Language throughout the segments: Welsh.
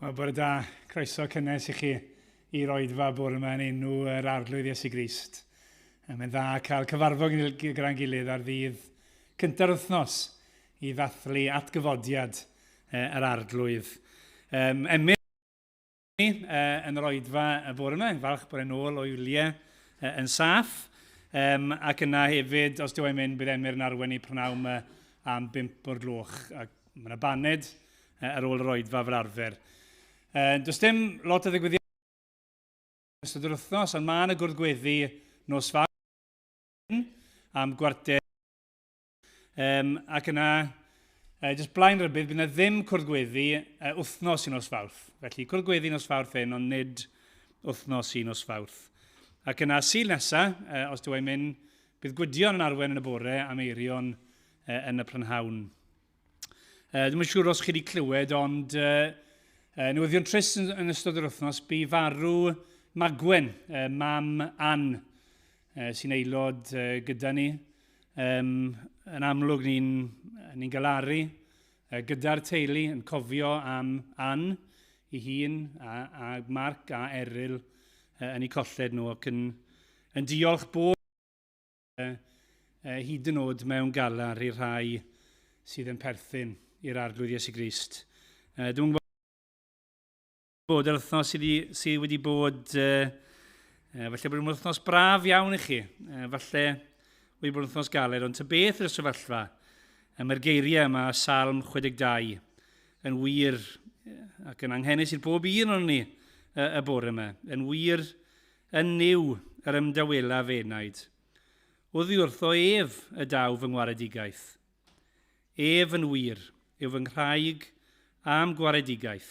Wel, bore da, croeso cynnes i chi i'r oedfa bore yma yn enw yr Arglwydd Iesu Grist. Mae'n dda cael cyfarfod gyda'n gilydd ar ddydd cynta'r wythnos i ddathlu atgyfodiad yr Arglwydd. Emyr yn yr oedfa y bore yma, yn falch bod e'n ôl o'i wyliau yn saff. Ac yna hefyd, os dyw e'n mynd, bydd Emyr yn arwain i prynawn am 5 o'r gloch. Ac mae yna baned ar ôl yr oedfa fel arfer. Does dim lot o ddigwyddiadau yn ystod yr wythnos, ond mae yna gwrdd gweddi nos Fawrth am gwarter. Ac yna, jyst blaen rybudd, bydd yna ddim cwrdd gweddi wythnos i nos Fawrth. Felly, cwrdd gweddi nos Fawrth hyn, ond nid wythnos i nos Fawrth. Ac yna, Sul nesa, os dyw e'n mynd, bydd Gwydion yn arwain yn y bore am Eirion yn y prynhawn. Dwi'm yn siŵr os chi wedi clywed, ond newyddion trist yn, yn ystod yr wythnos, bu farw Magwen, mam Ann, sy'n aelod gyda ni. Yn amlwg ni'n ni galaru gyda'r teulu yn cofio am Ann i hun a, a Mark a Eryl yn eu colled nhw ac yn, yn diolch bod hyd yn oed mewn galar i'r rhai sydd yn perthyn i'r Arglwydd Iesu Grist. Dwi'n gwybod bod yr wythnos sydd wedi, sydd wedi bod, falle bod yn wythnos braf iawn i chi, falle wedi bod yn wythnos galed, ond ta beth yw'r sefyllfa, mae'r geiriau yma, Salm 62, yn wir ac yn anghenus i'r bob un o'n ni y bore yma, yn wir Yn Nuw yr ymdawelaf enaid. Oddiwrtho ef y daw fy ngwaredigaeth. Ef yn wir yw fy nghraig a'm gwaredigaeth,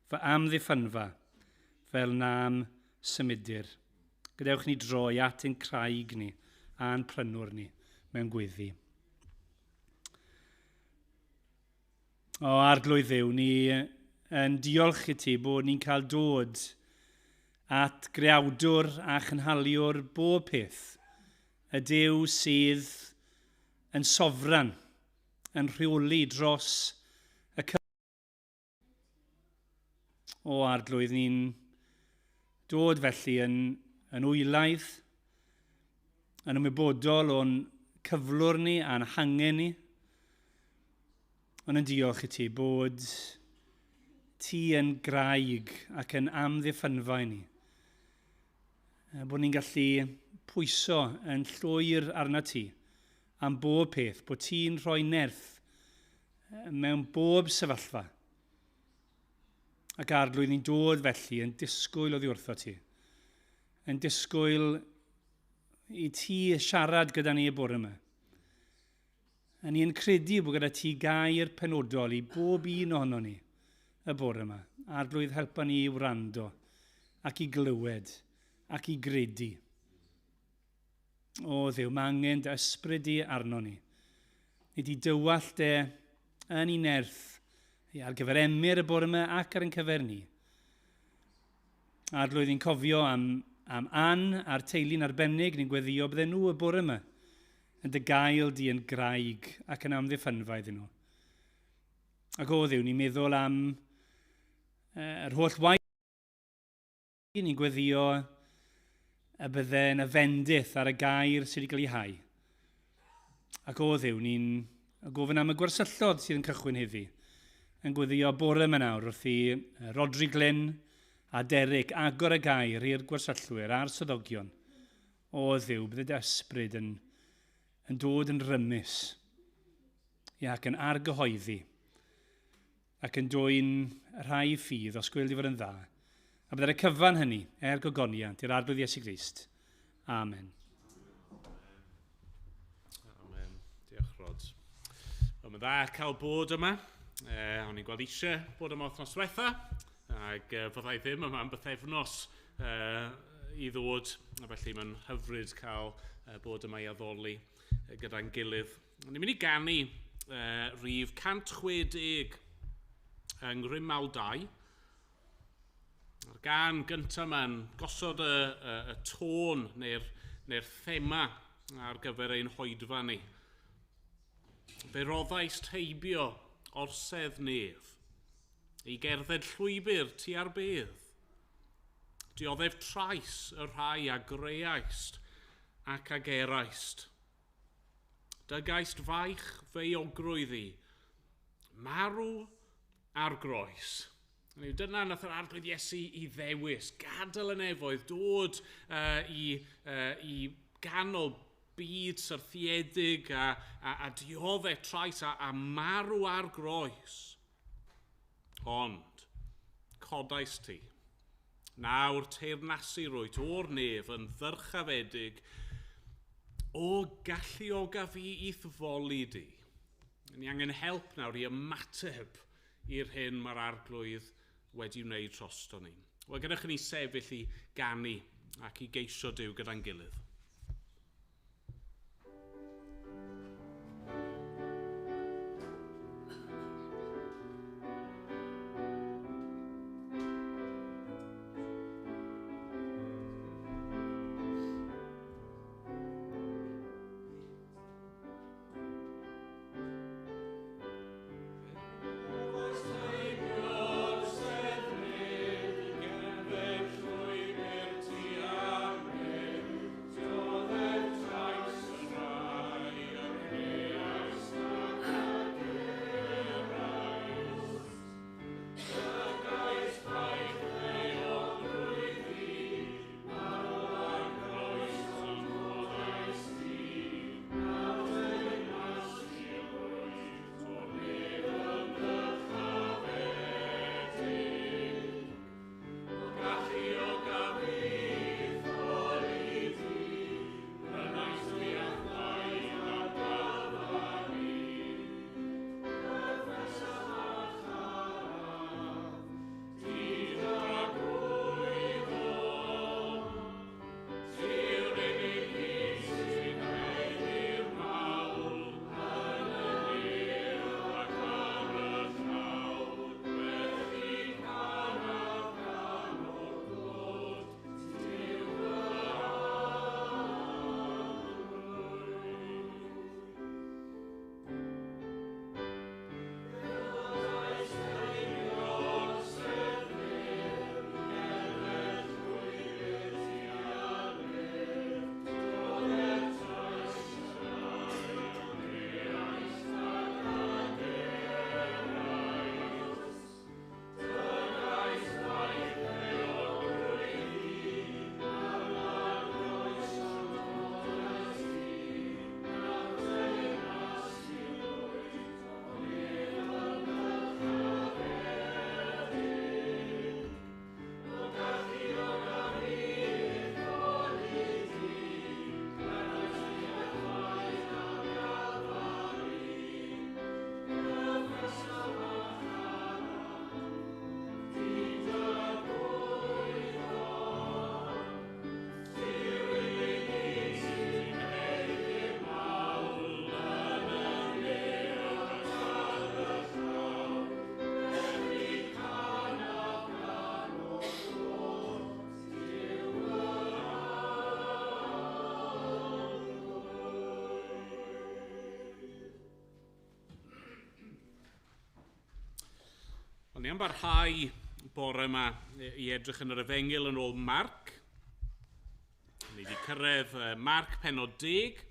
fy amddiffynfa, fel na'm symudir. Gadewch ni droi at ein craig ni a'n prynwr ni mewn gweddi. O, Arglwydd Dduw, ni yn diolch i ti bod ni'n cael dod at greawdwr a chynhaliwr bob peth, y Duw sydd yn sofran, yn rheoli dros y cyfan. O, Arglwydd, ni'n dod felly yn, yn wylaidd, yn ymwybodol o'n cyflwr ni a'n hangen ni, Ond yn diolch i ti bod ti yn graig ac yn amddiffynfa i ni. Bod ni'n gallu pwyso yn llwyr arna ti am bob peth, bod ti'n rhoi nerth mewn bob sefyllfa. Ac Arglwydd, ni'n dod felly yn disgwyl oddi wrtho ti. Yn disgwyl i ti siarad gyda ni y bore yma. A ni yn credu bod gyda ti gair penodol i bob un ohono ni y bore yma. Arglwydd, helpa ni i wrando ac i glywed ac i gredu. O Dduw, mae angen dy ysbryd di arno ni. Ni di dywallt e yn ei nerth ar gyfer Emyr y bore yma ac ar ein cyfer ni. Arglwydd, ni'n cofio am, am Ann a'r teulu'n arbennig, ni'n gweddio bydden nhw y bore yma yn dy gael di yn graig ac yn amddiffynfa iddyn nhw. Ac o Dduw, ni'n meddwl am yr holl waith ni'n gweddio y bydde yn y fendith ar y gair sydd wedi cael ei hau. Ac o Dduw, ni'n gofyn am y gwersyllodd sydd yn cychwyn heddi, yn gweddio bore yma nawr wrth i Rodri Glyn a Derek agor y gair i'r gwersyllwyr a'r swyddogion. O Dduw, bydde dy ysbryd yn, yn dod yn rymus, ia, ac yn argyhoeddi, ac yn dwyn rhai ffydd, os gwel di fod yn dda. A byddai'r y cyfan hynny, er gogoniant, i'r Arglwydd Iesu Grist. Amen. Amen. Diolch, Rod. Wel, mae'n dda cael bod yma. O'n i'n gweld eisiau bod yma wythnos diwetha, ac fyddai ddim yma am bythefnos i ddod, a felly mae'n hyfryd cael bod yma i addoli gyda'n gilydd. O'n i'n mynd i ganu rhif 160 yng Nghrym 2. A'r gan gyntaf yma'n gosod y, y, y tôn neu'r neu thema ar gyfer ein hoedfa ni. Fe roddais heibio orsedd nef. I gerdded llwybr tua'r bedd. Dioddef trais y rhai a greaist ac a geraist. Dygaist faich feiogrwydd i, marw ar groes. Hynny yw, dyna nath yr Arglwydd Iesu i ddewis, gadael y nefoedd, dod i ganol byd syrthiedig a dioddef trais a marw ar groes. Ond, codais ti. Nawr teyrnasu rwyt o'r nef yn ddyrchafedig o galluoga fi i'th foli di. Ni angen help nawr i ymateb i'r hyn mae'r Arglwydd wedi wneud drosto ni. Wel, gadewch i ni sefyll i ganu ac i geisio Duw gyda'n gilydd. Wel, ni am barhau bore yma i edrych yn yr Efengyl yn ôl Marc. Ni wedi cyrraedd Marc pennod 10.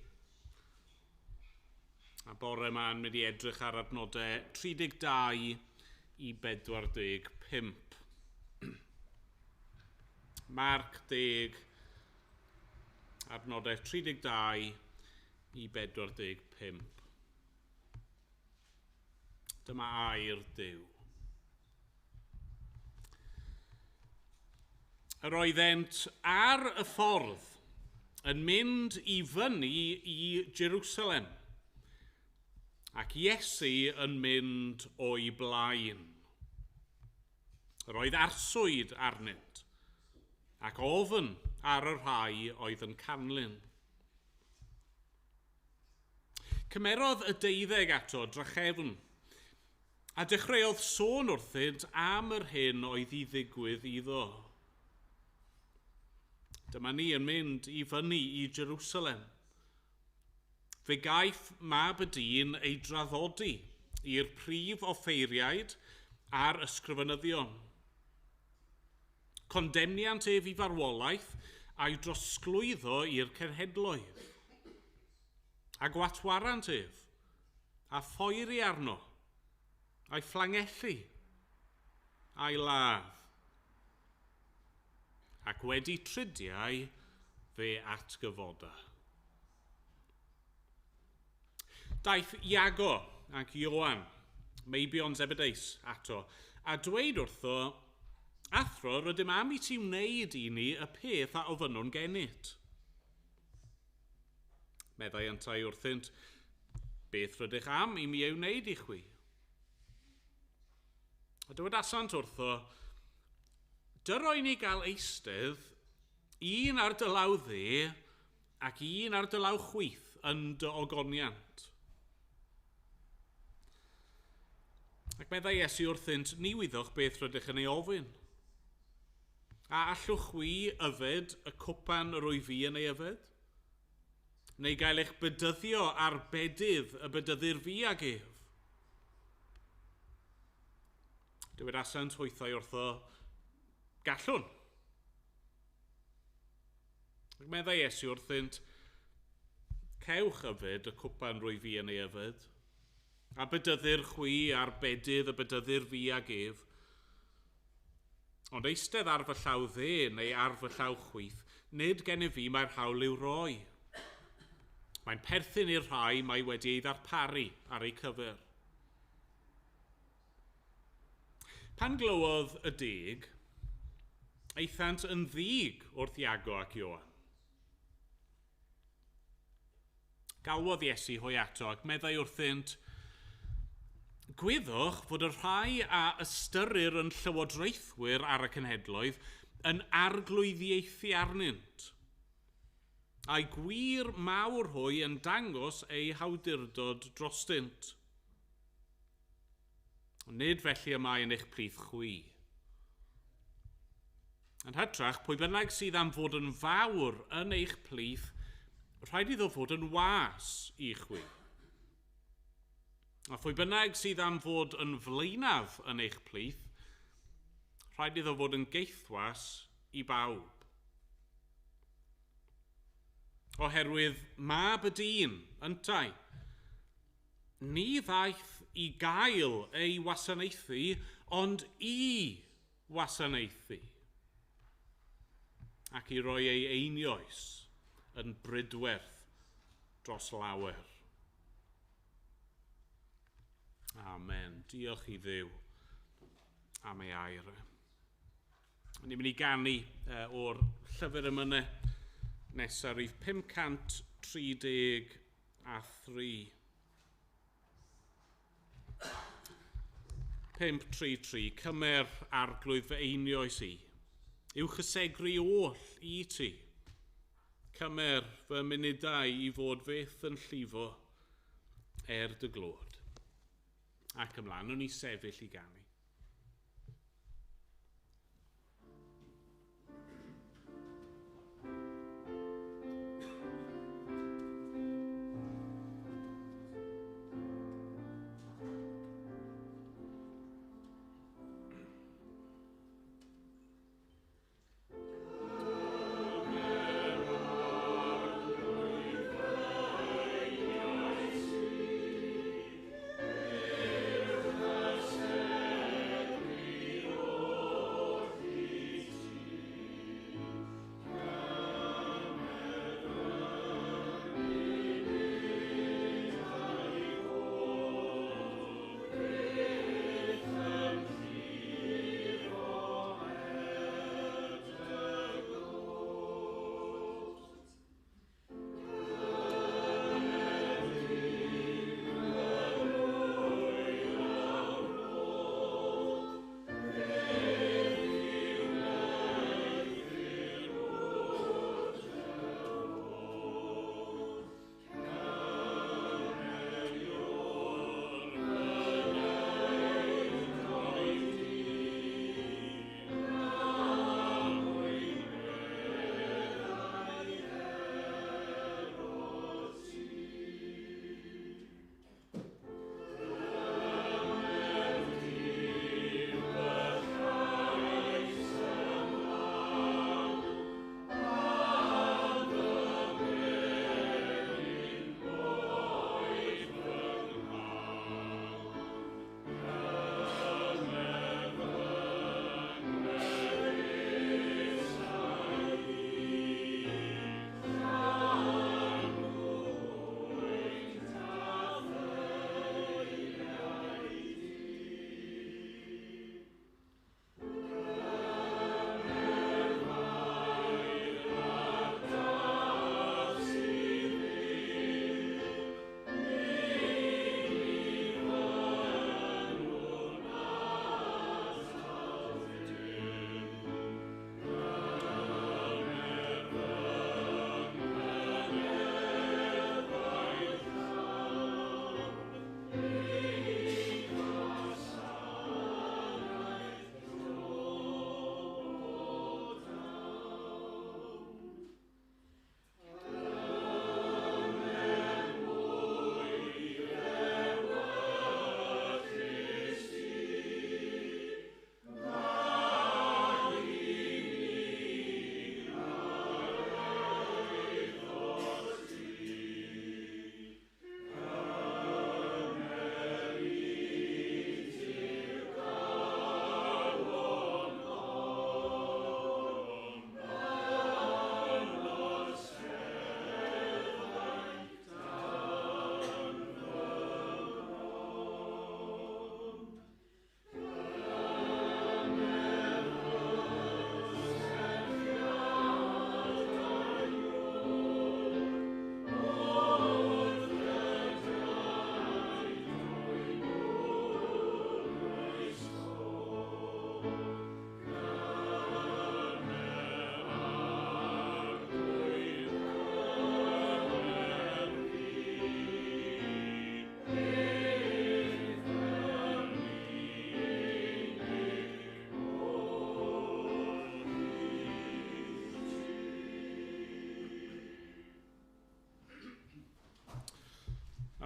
A bore yma yn mynd i edrych ar adnodau 32 i 45. Marc 10, adnodau 32 i 45. Dyma air Duw. Yr oeddent ar y ffordd yn mynd i fyny i Jerusalem, ac Iesu yn mynd o'i blaen. Yr oedd arswyd arnynt, ac ofn ar y rhai oedd yn canlyn. Cymerodd y 12 ato drachefn, a dechreuodd sôn wrthynt am yr hyn oedd i ddigwydd iddo. Dyma ni yn mynd i fyny i Jerusalem. Fe gaiff mab y dyn ei draddodi i'r prif offeiriaid a'r ysgrifenyddion. Condemniant ef i farwolaeth a'i drosglwyddo i'r cenhedloedd. A gwatwarant ef, a phoeri arno, a'i fflangellu, a'i ladd. Ac wedi tridiau fe atgyfoda. Daeth Iago ac Ioan, meibion Zebedeus, ato, a dweud wrtho, Athro, rydym am i ti wneud i ni y peth a ofynnwn gennyt. Meddai yntau wrthynt, beth rydych am i mi ei wneud i chwi? A dywedasant wrtho, dyro i ni gael eistedd, un ar dy law dde ac un ar dy law chwith yn dy ogoniant. Ac meddai Iesu wrthynt, ni wyddoch beth rydych yn ei ofyn. A allwch chwi yfed y cwpan yr wyf fi yn ei yfed? Neu gael eich bedyddio ar bedydd y bedyddir fi ag ef? Dywedasant hwythau wrtho, gallwn. Ac meddai Iesu wrthynt, cewch yfed y cwpan rwy fi yn ei yfed, a bedyddir chwi a'r bedydd y bedyddir fi ag ef. Ond eistedd ar fy llaw dde neu ar fy llaw chwith, nid gennyf fi mae'r hawl i'w roi. Mae'n perthyn i'r rhai mae wedi ei ddarparu ar eu cyfer. Pan glywodd y deg, aethant yn ddig wrth Iago ac Ioan. Galwodd Iesu hwy ato ac meddai wrthynt, gwyddwch fod y rhai a ystyrir yn llywodraethwyr ar y cenhedloedd yn arglwyddiaethu arnynt, a'i gwir mawr hwy yn dangos eu hawdurdod drostynt. Nid felly y mae yn eich plith chwi. Yn hytrach, pwy bynnag sydd am fod yn fawr yn eich plith, rhaid iddo fod yn was i chwi. A phwy bynnag sydd am fod yn flaenaf yn eich plith, rhaid iddo fod yn geithwas i bawb. Oherwydd mab y dyn, yntau, ni ddaeth i gael ei wasanaethu, ond i wasanaethu, ac i roi ei einioes yn brydwerth dros lawer. Amen. Diolch i Dduw am ei air. Ni'n mynd i ganu o'r llyfr emynau nesaf, rhif 533. 533, cymer arglwydd fy einioes i. Yw chysegru oll i ti. Cymer fy munudau i fod fyth yn llifo er dy glod. Ac ymlaen, o'n i sefyll i ganu.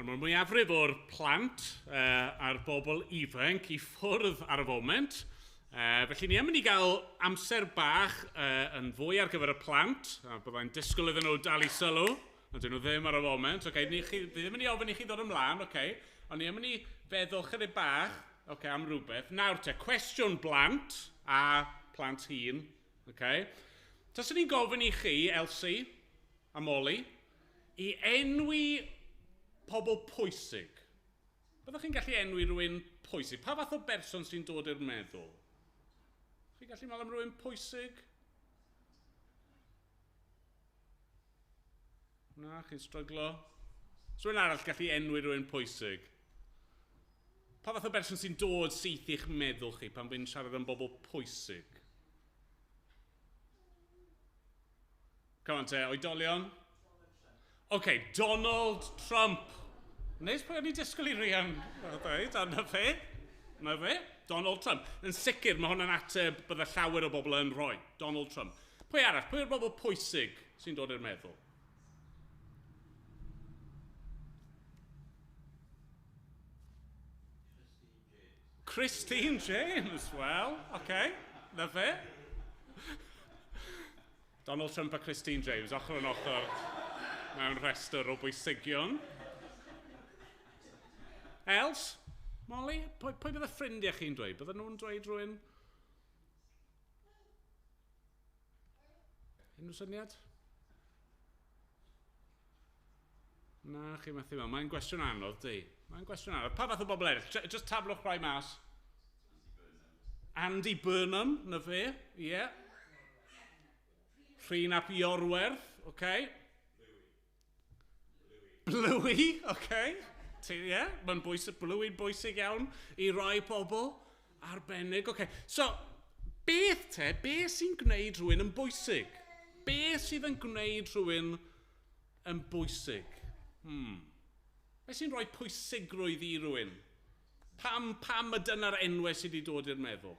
Nawr, mae'r mwyafrif o'r plant a'r bobl ifanc i ffwrdd ar y foment. Felly ni am mynd i gael amser bach yn fwy ar gyfer y plant. A byddai'n disgwyl iddyn nhw dal i sylw, ond dyn nhw ddim ar y foment. Okay, ni chi, fi ddim yn mynd i ofyn i chi ddod ymlaen, okay, ond ni am mynd i feddwl chydig bach, okay, am rhywbeth. Nawr te, cwestiwn blant a plant hŷn. Okay. Taswn i'n gofyn i chi, Elsie a Molly, i enwi pobl pwysig. Byddwch chi'n gallu enwi rhywun pwysig? Pa fath o berson sy'n dod i'r meddwl? Chi'n gallu meddwl am rhywun pwysig? Na, chi'n stryglo. So rhywun arall gallu enwi rhywun pwysig? Pa fath o berson sy'n dod syth i'ch meddwl chi pan fi'n siarad am bobl pwysig? Come on te, oedolion. OK, Donald Trump. Nes pwy o'n i disgwyl i Rian ddweud, a na fe. Na fe, Donald Trump. Yn sicr, mae hwnna'n ateb bydde llawer o bobl yn rhoi. Donald Trump. Pwy arall? Pwy yw'r bobl pwysig sy'n dod i'r meddwl? Christine James. Wel, oce, okay. Na fe. Donald Trump a Christine James, ochr yn ochr mewn rhestr o bwysigion. Els, Molly, pwy bydde ffrindiau chi'n dweud? Bydden nhw'n dweud rhywun? Unrhyw syniad? Na, chi methu mewn. Mae'n gwestiwn anodd, di. Mae'n gwestiwn anodd. Pa fath o bobl eraill? Just taflwch rai mas. Andy Burnham, na fe, ie. Yeah. Rhun ap Iorwerth, oce. Okay. Bluey, oce. Okay. Ie, yeah, mae'n bwysig, Bluey'n bwysig iawn i rai pobl. Arbennig, oce. Okay. So, beth te, beth sy'n gwneud rhywun yn bwysig? Beth sydd yn gwneud rhywun yn bwysig? Beth sy'n rhoi pwysigrwydd i rhywun? Pam y dyna'r enwau sydd wedi dod i'r meddwl?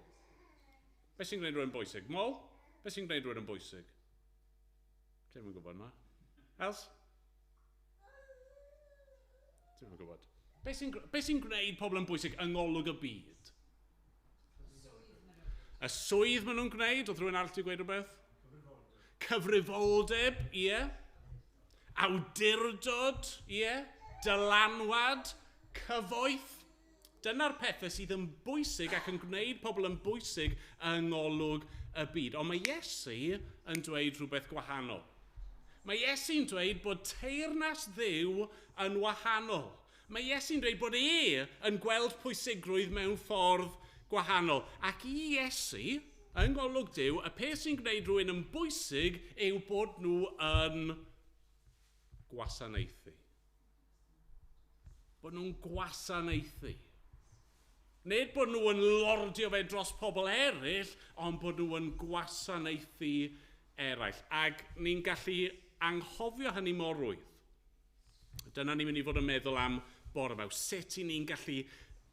Beth sy'n gwneud rhywun bwysig? Mol? Beth sy'n gwneud rhywun yn bwysig? Dwi'm yn gwybod na. Els? Dwi'm yn gwybod. Beth sy'n gwneud pobl yn bwysig yng ngolwg y byd? Y swydd maen nhw'n gwneud? Oedd rhywun arall wedi gweud rhywbeth? Cyfrifoldeb, ie. Awdurdod, ie. Dylanwad, cyfoeth. Dyna'r pethau sydd yn bwysig ac yn gwneud pobl yn bwysig yng ngolwg y byd. Ond mae Iesu yn dweud rhywbeth gwahanol. Mae Iesu'n dweud bod teyrnas Dduw yn wahanol. Mae Iesu'n dweud bod e yn gweld pwysigrwydd mewn ffordd gwahanol. Ac i Iesu, yng ngolwg Duw, y peth sy'n gwneud rhywun yn bwysig yw bod nhw yn gwasanaethu. Bod nhw'n gwasanaethu. Nid bod nhw yn lordio fe dros pobl eraill, ond bod nhw yn gwasanaethu eraill. Ac ni'n gallu anghofio hynny mor rwydd. Dyna ni'n mynd i fod yn meddwl am bore yma. Sut i ni'n gallu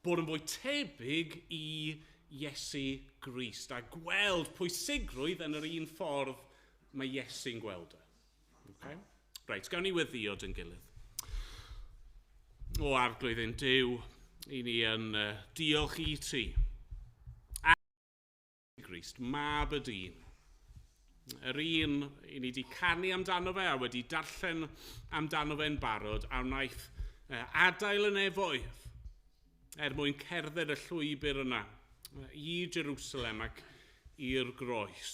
bod yn fwy tebyg i Iesu Grist a gweld pwysigrwydd yn yr un ffordd mae Iesu'n gweld e. Okay? Reit, gawn ni weddïo dyn gilydd. O Arglwydd ein Duw, i ni yn diolch i ti. A Grist, mab y dyn. Yr un i ni wedi canu amdano fe a wedi darllen amdano fe'n barod a wnaeth adael y nefoedd er mwyn cerdded y llwybr yna i Jerusalem ac i'r groes.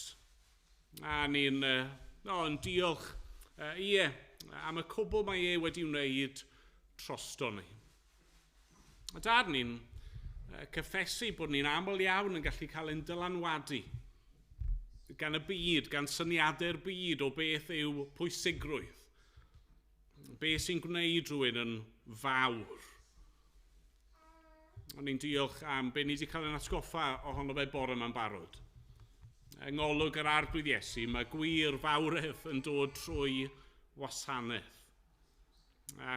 A ni'n diolch ie, am y cwbl mae e wedi wneud drosto ni. A dad ni'n cyffesu bod ni'n aml iawn yn gallu cael ein dylanwadu gan y byd, gan syniadau'r byd o beth yw pwysigrwydd. Beth sy'n gwneud rhywun yn fawr. O'n i'n diolch am be ni wedi cael ein atgoffa ohono fe bore yma'n barod. Yng ngolwg yr Arglwydd Iesu, mae gwir fawredd yn dod trwy wasanaeth.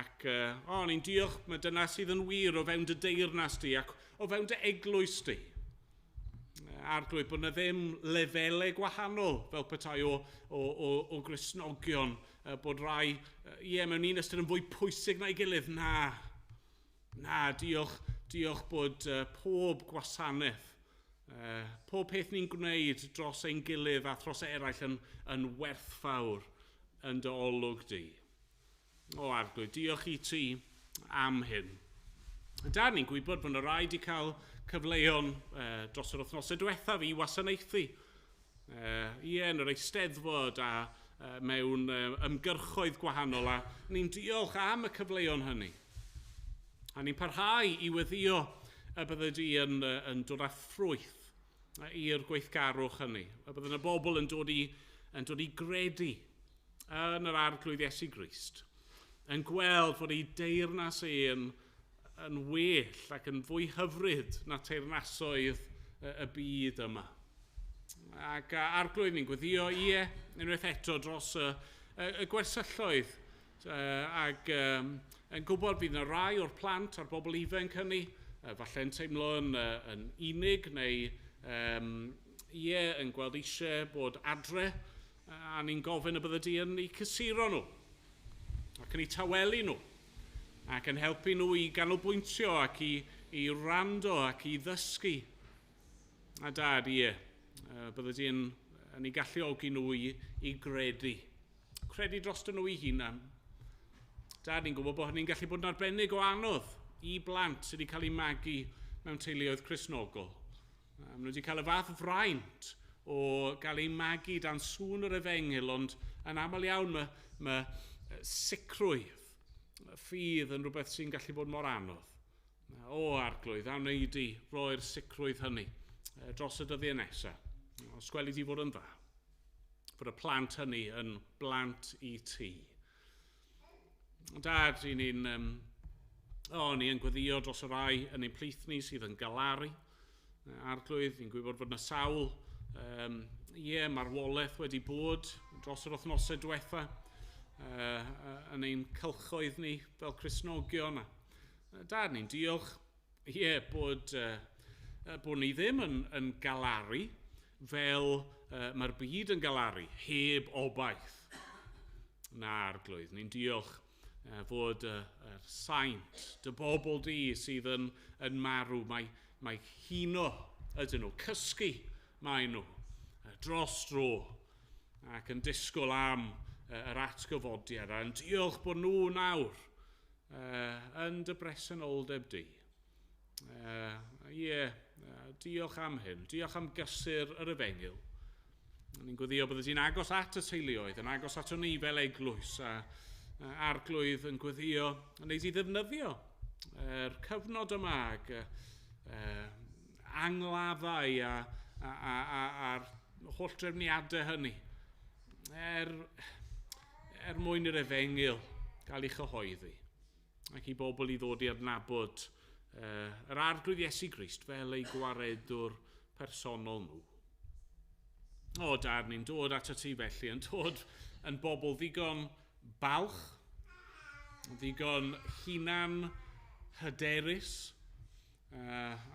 Ac o'n i'n diolch, mae dyna sydd yn wir o fewn dy deyrnas di ac o fewn dy eglwys di. Arglwydd, bod yna ddim lefelau gwahanol fel petai o Gristnogion, bod rai, ie, mewn un ystyr yn fwy pwysig na'i gilydd. Na, Na, diolch bod pob gwasanaeth, pob peth ni'n gwneud dros ein gilydd a thros eraill yn werthfawr yn dy olwg di. O Arglwydd, diolch i ti am hyn. Da ni'n gwybod bod yna rai wedi cael cyfleon dros yr wythnosau diwethaf i wasanaethu. Ie, yn yr Eisteddfod a mewn ymgyrchoedd gwahanol, a ni'n diolch am y cyfleon hynny. A ni'n parhau i weddio y bydde di yn dod â ffrwyth i'r gweithgarwch hynny. Y bydde yna bobl yn dod i gredu yn yr Arglwydd Iesu Grist, yn gweld fod ei deyrnas e'n yn well ac yn fwy hyfryd na teyrnasoedd y byd yma. Ac Arglwydd, ni'n gweddio, ie, unwaith eto dros y gwersylloedd, ac yn gwybod bydd yna rai o'r plant a'r bobl ifanc hynny, falle yn teimlo yn unig neu ie, yn gweld eisiau bod adre, a ni'n gofyn y bydde di yn eu cysuro nhw ac yn eu tawelu nhw ac yn helpu nhw i ganolbwyntio ac i wrando ac i ddysgu. A Dad, ie, bydde di yn eu galluogi nhw i gredu. Credu drostyn nhw eu hunan. Dad, ni'n gwybod bod hynny'n gallu bod yn arbennig o anodd i blant sydd wedi cael eu magu mewn teuluoedd Cristnogol. Maen nhw wedi cael y fath fraint o gael eu magu dan sŵn yr efengyl, ond yn aml iawn mae sicrwydd, ffydd yn rhywbeth sy'n gallu bod mor anodd. O Arglwydd, a wnei di roi'r sicrwydd hynny dros y dyddiau nesaf. Os gweli di fod yn dda, fod y plant hynny yn blant i ti. Dad, ni yn gweddio dros y rai yn ein plith ni sydd yn galaru. Arglwydd, ni'n gwybod fod yna sawl marwolaeth wedi bod dros yr wythnosau diwetha yn ein cylchoedd ni fel Cristnogion. Dad, ni'n diolch bod ni ddim yn galaru fel mae'r byd yn galaru, heb obaith. Na, Arglwydd, ni'n diolch fod yr saint, dy bobl di sydd yn marw, mae huno ydyn nhw, cysgu mae nhw, dros dro, ac yn disgwyl am yr atgyfodiad, a yn diolch bod nhw nawr yn dy bresenoldeb di. Diolch am hyn, diolch am gysur yr efengyl. Ni'n gweddio bydde di'n agos at y teuluoedd, yn agos ato ni fel eglwys, a Arglwydd yn gweddio yn ei ddefnyddio yr cyfnod yma ac angladdau a'r holl drefniadau hynny er mwyn i'r efengyl gael ei chyhoeddi ac i bobl i ddod i adnabod yr Arglwydd Iesu Grist fel ei gwaredwr personol nhw. O, Dad, ni'n dod ato ti felly, yn dod yn bobl ddigon balch, ddigon hunan hyderus,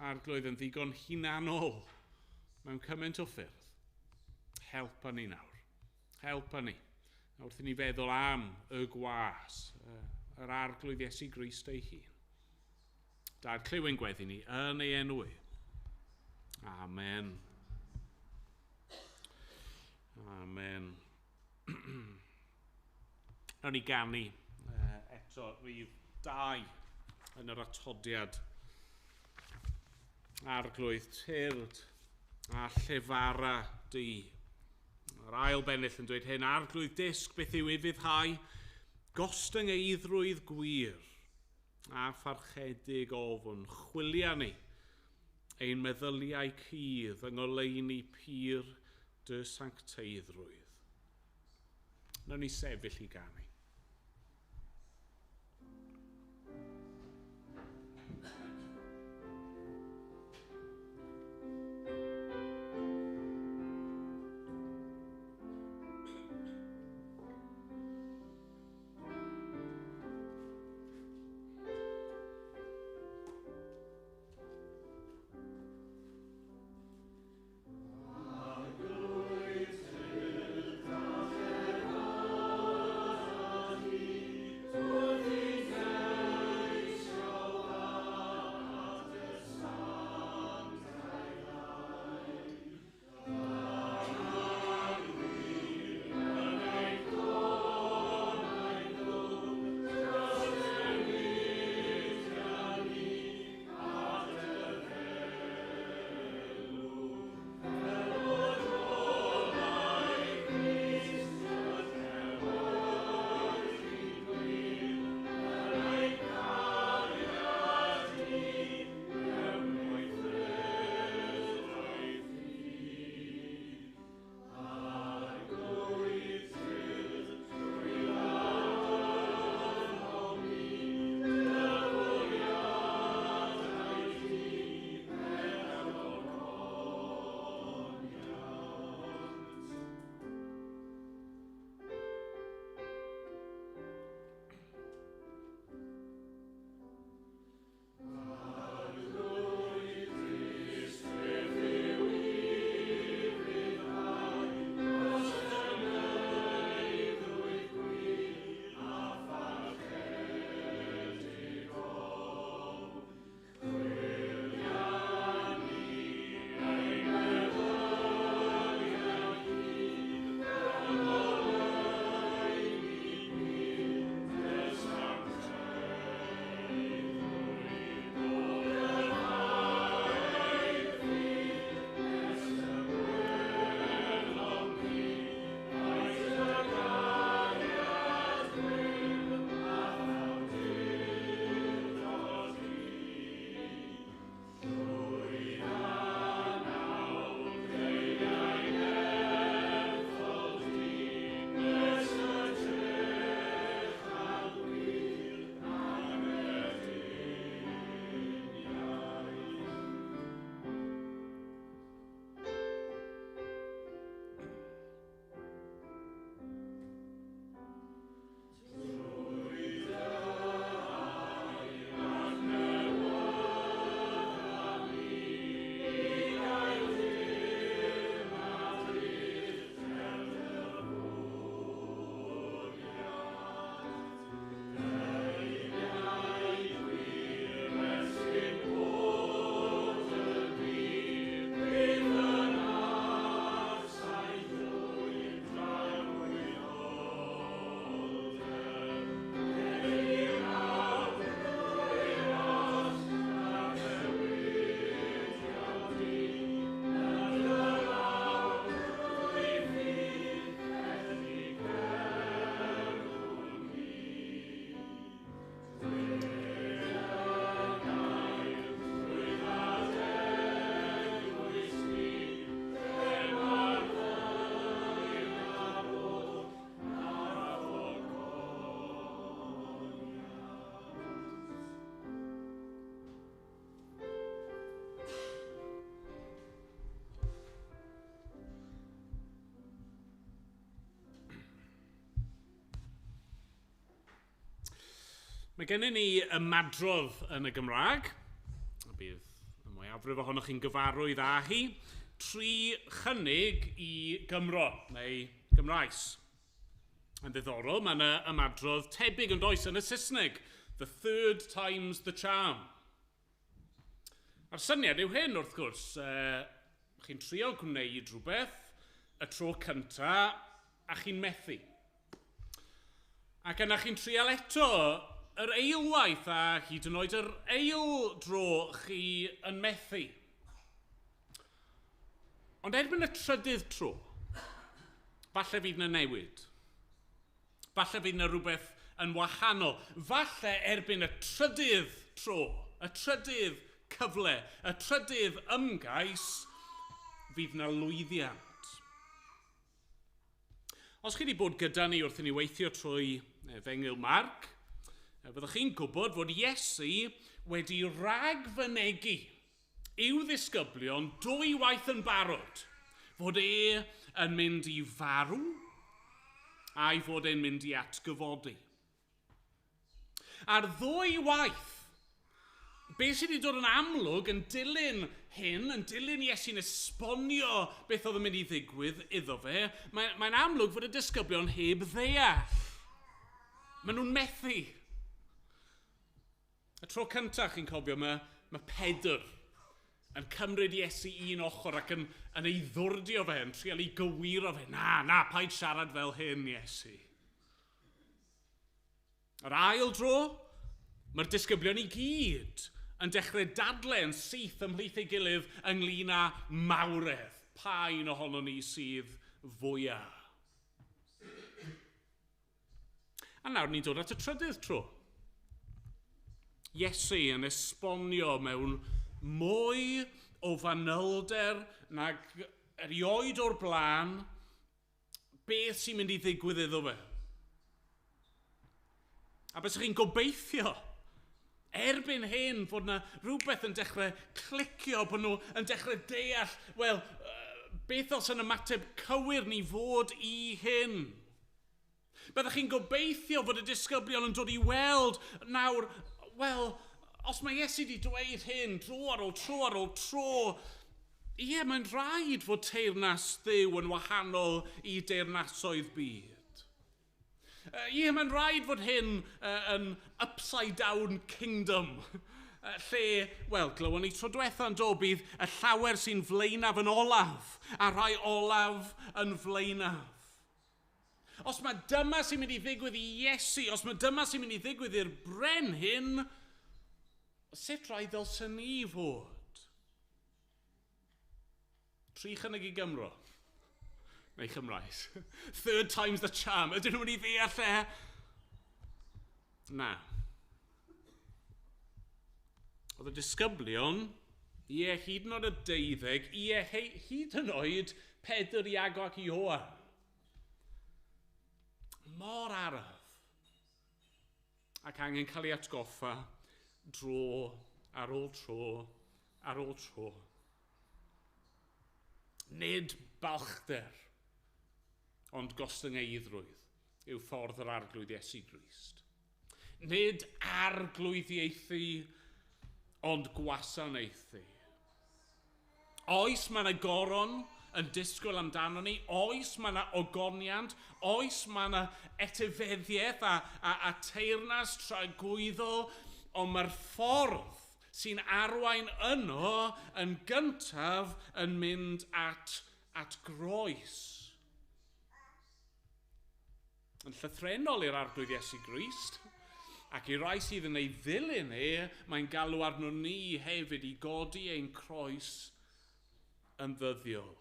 Arglwydd yn ddigon hunanol mewn cymaint o ffyrdd. Helpa ni nawr. Helpa ni. Wrth i ni feddwl am y gwas, yr Arglwydd Iesu Grist ei hun. Dad, clyw ein gweddi ni yn ei enw e. Amen. Amen. Nawn ni ganu eto rhif 2 yn yr atodiad. Arglwydd, tyrd a llefara di. Yr ail bennill yn dweud hyn, Arglwydd dysg beth yw ufuddhau, gostyngeiddrwydd gwir a pharchedig ofn. Chwilia ni ein meddyliau cudd yng ngoleuni pur dy sancteiddrwydd. Nawn ni sefyll i ganu. Arglwydd, Mae gennym ni ymadrodd yn y Gymraeg, a bydd y mwyafrif ohonoch chi'n gyfarwydd â hi, tri chynnig i Gymro, neu Gymraes. Yn ddiddorol, mae yna ymadrodd tebyg yn does yn y Saesneg, the third time's the charm. A'r syniad yw hyn, wrth gwrs, chi'n trio gwneud rhywbeth y tro cynta a chi'n methu. Ac yna chi'n trial eto yr eilwaith a hyd yn oed yr eil dro chi yn methu. Ond erbyn y trydydd tro, falle fydd yna newid. Falle fydd yna rhywbeth yn wahanol. Falle erbyn y trydydd tro, y trydydd cyfle, y trydydd ymgais, fydd yna lwyddiant. Os chi wedi bod gyda ni wrth i ni weithio trwy Efengyl Marc, byddwch chi'n gwybod fod Iesu wedi ragfynegi i'w ddisgyblion dwy waith yn barod fod e yn mynd i farw a'i fod e'n mynd i atgyfodi. A'r ddwy waith, beth sydd wedi dod yn amlwg yn dilyn hyn, yn dilyn Iesu'n esbonio beth oedd yn mynd i ddigwydd iddo fe, mae'n amlwg fod y disgyblion heb ddeall. Maen nhw'n methu. Y tro cyntaf, chi'n cofio, mae Pedr yn cymryd Iesu un ochr ac yn ei ddwrdio fe, yn trial ei gywiro fe. Na, paid siarad fel hyn, Iesu. Yr ail dro, mae'r disgyblion i gyd yn dechrau dadle yn syth ymhlith ei gilydd ynglyn â mawredd. Pa un ohono ni sydd fwyaf? A nawr ni'n dod at y trydydd tro. Iesu yn esbonio mewn mwy o fanylder nag erioed o'r blaen beth sy'n mynd i ddigwydd iddo fe. A beth chi'n gobeithio erbyn hyn fod yna rhywbeth yn dechrau clicio, bod nhw yn dechrau deall, wel, beth os yn ymateb cywir ni fod i hyn? Byddwch chi'n gobeithio fod y disgyblion yn dod i weld nawr, wel, os mae Iesu wedi dweud hyn dro ar ôl tro ar ôl tro, ie, mae'n rhaid fod teyrnas Dduw yn wahanol i deyrnasoedd byd. Ie, mae'n rhaid fod hyn yn upside down kingdom, lle, wel, glywon ni tro diwetha yn do, bydd y llawer sy'n flaenaf yn olaf, a rhai olaf yn flaenaf. Os mae dyma sy'n mynd i ddigwydd i Iesu, os mae dyma sy'n mynd i ddigwydd i'r brenhin, sut rhaid ddylsen ni fod? Tri chynnig i Gymro. Neu Chymraes. Third time's the charm. Ydyn nhw'n mynd i ddeall e? Na. Oedd y disgyblion, ie, hyd yn oed y 12, ie, hyd yn oed Pedr, Iago ac Ioan. Mor araf. Ac angen cael ei atgoffa dro ar ôl tro ar ôl tro. Nid balchder, ond gostyngeiddrwydd yw ffordd yr Arglwydd Iesu Grist. Nid arglwyddiaethu, ond gwasanaethu. Oes mae yna goron yn disgwyl amdano ni, oes mae yna ogoniant, oes mae yna etifeddiaeth a teyrnas tragwyddol, ond mae'r ffordd sy'n arwain yno yn gyntaf yn mynd at groes. Yn llythrennol i'r Arglwydd Iesu Grist, ac i rai sydd yn ei ddilyn e, mae'n galw arno ni hefyd i godi ein croes yn ddyddiol.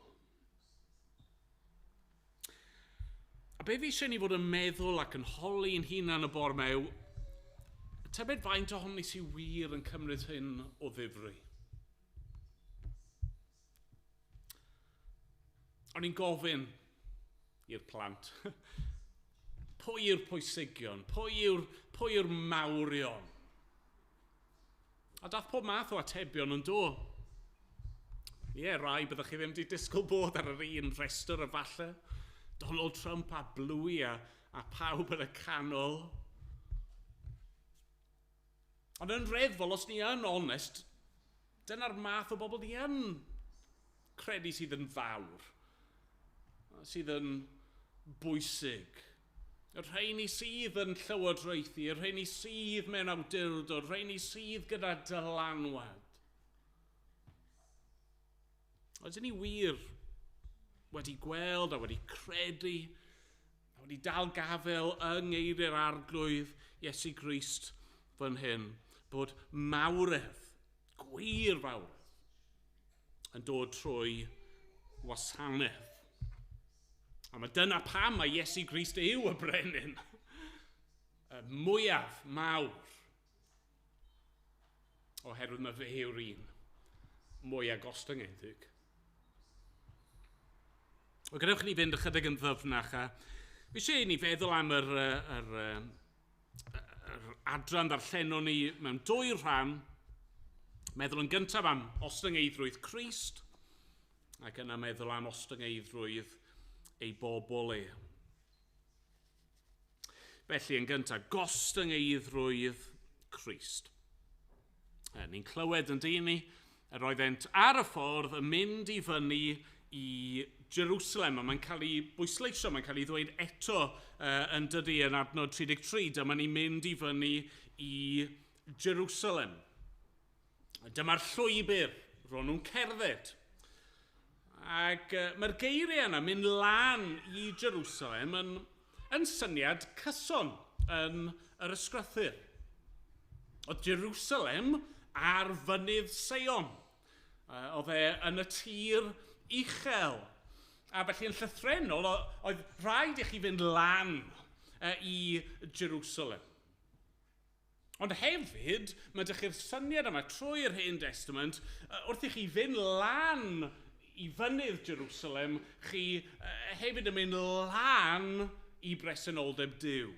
A be fi eisiau ni fod yn meddwl ac yn holi'n hunan y bore 'ma yw, tybed faint ohonon ni sydd wir yn cymryd hyn o ddifri? O'n i'n gofyn i'r plant, pwy yw'r pwysigion? Pwy yw'r mawrion? A dath pob math o atebion yn do. Ie, rai byddwch chi ddim wedi disgwyl bod ar yr un rhestr efallai. Donald Trump a Bluey a pawb yn y canol. Ond yn reddfol, os ni yn onest, dyna'r math o bobl ni yn credu sydd yn fawr, sydd yn bwysig. Y rheini sydd yn llywodraethu, y rheini sydd mewn awdurdod, y rheini sydd gyda dylanwad. Oedden ni wir wedi gweld a wedi credu a wedi dal gafel yng ngeiriau'r Arglwydd Iesu Grist fan hyn, bod mawredd, gwir fawredd, yn dod trwy wasanaeth. A mae dyna pam mae Iesu Grist yw y brenin, y mwyaf mawr, oherwydd mae fe yw'r un mwy gostyngedig. Wel, gadewch i ni fynd ychydig yn ddyfnach. A fi eisiau i ni feddwl am yr adran ddarllenon ni mewn dwy rhan. Meddwl yn gyntaf am ostyngeiddrwydd Crist, ac yna meddwl am ostyngeiddrwydd ei bobl e. Felly, yn gyntaf, gostyngeiddrwydd Crist. Ni'n clywed yn dyn ni, yr oeddent ar y ffordd yn mynd i fyny i Jerusalem, a mae'n cael ei bwysleisio, mae'n cael ei ddweud eto yn dydy yn adnod 33, dyma ni'n mynd i fyny i Jerusalem. Dyma'r llwybr ro'n nhw'n cerdded. Ac mae'r geiriau yna mynd lan i Jerusalem yn syniad cyson yn yr ysgrythur. Oedd Jerusalem ar fynydd Seion. Oedd e yn y tir uchel. A felly yn llythrennol, oedd rhaid i chi fynd lan i Jerusalem. Ond hefyd, mae dych chi'r syniad yma trwy'r Hen Testament, wrth i chi fynd lan i fynydd Jerusalem, chi hefyd yn mynd lan i bresenoldeb Duw.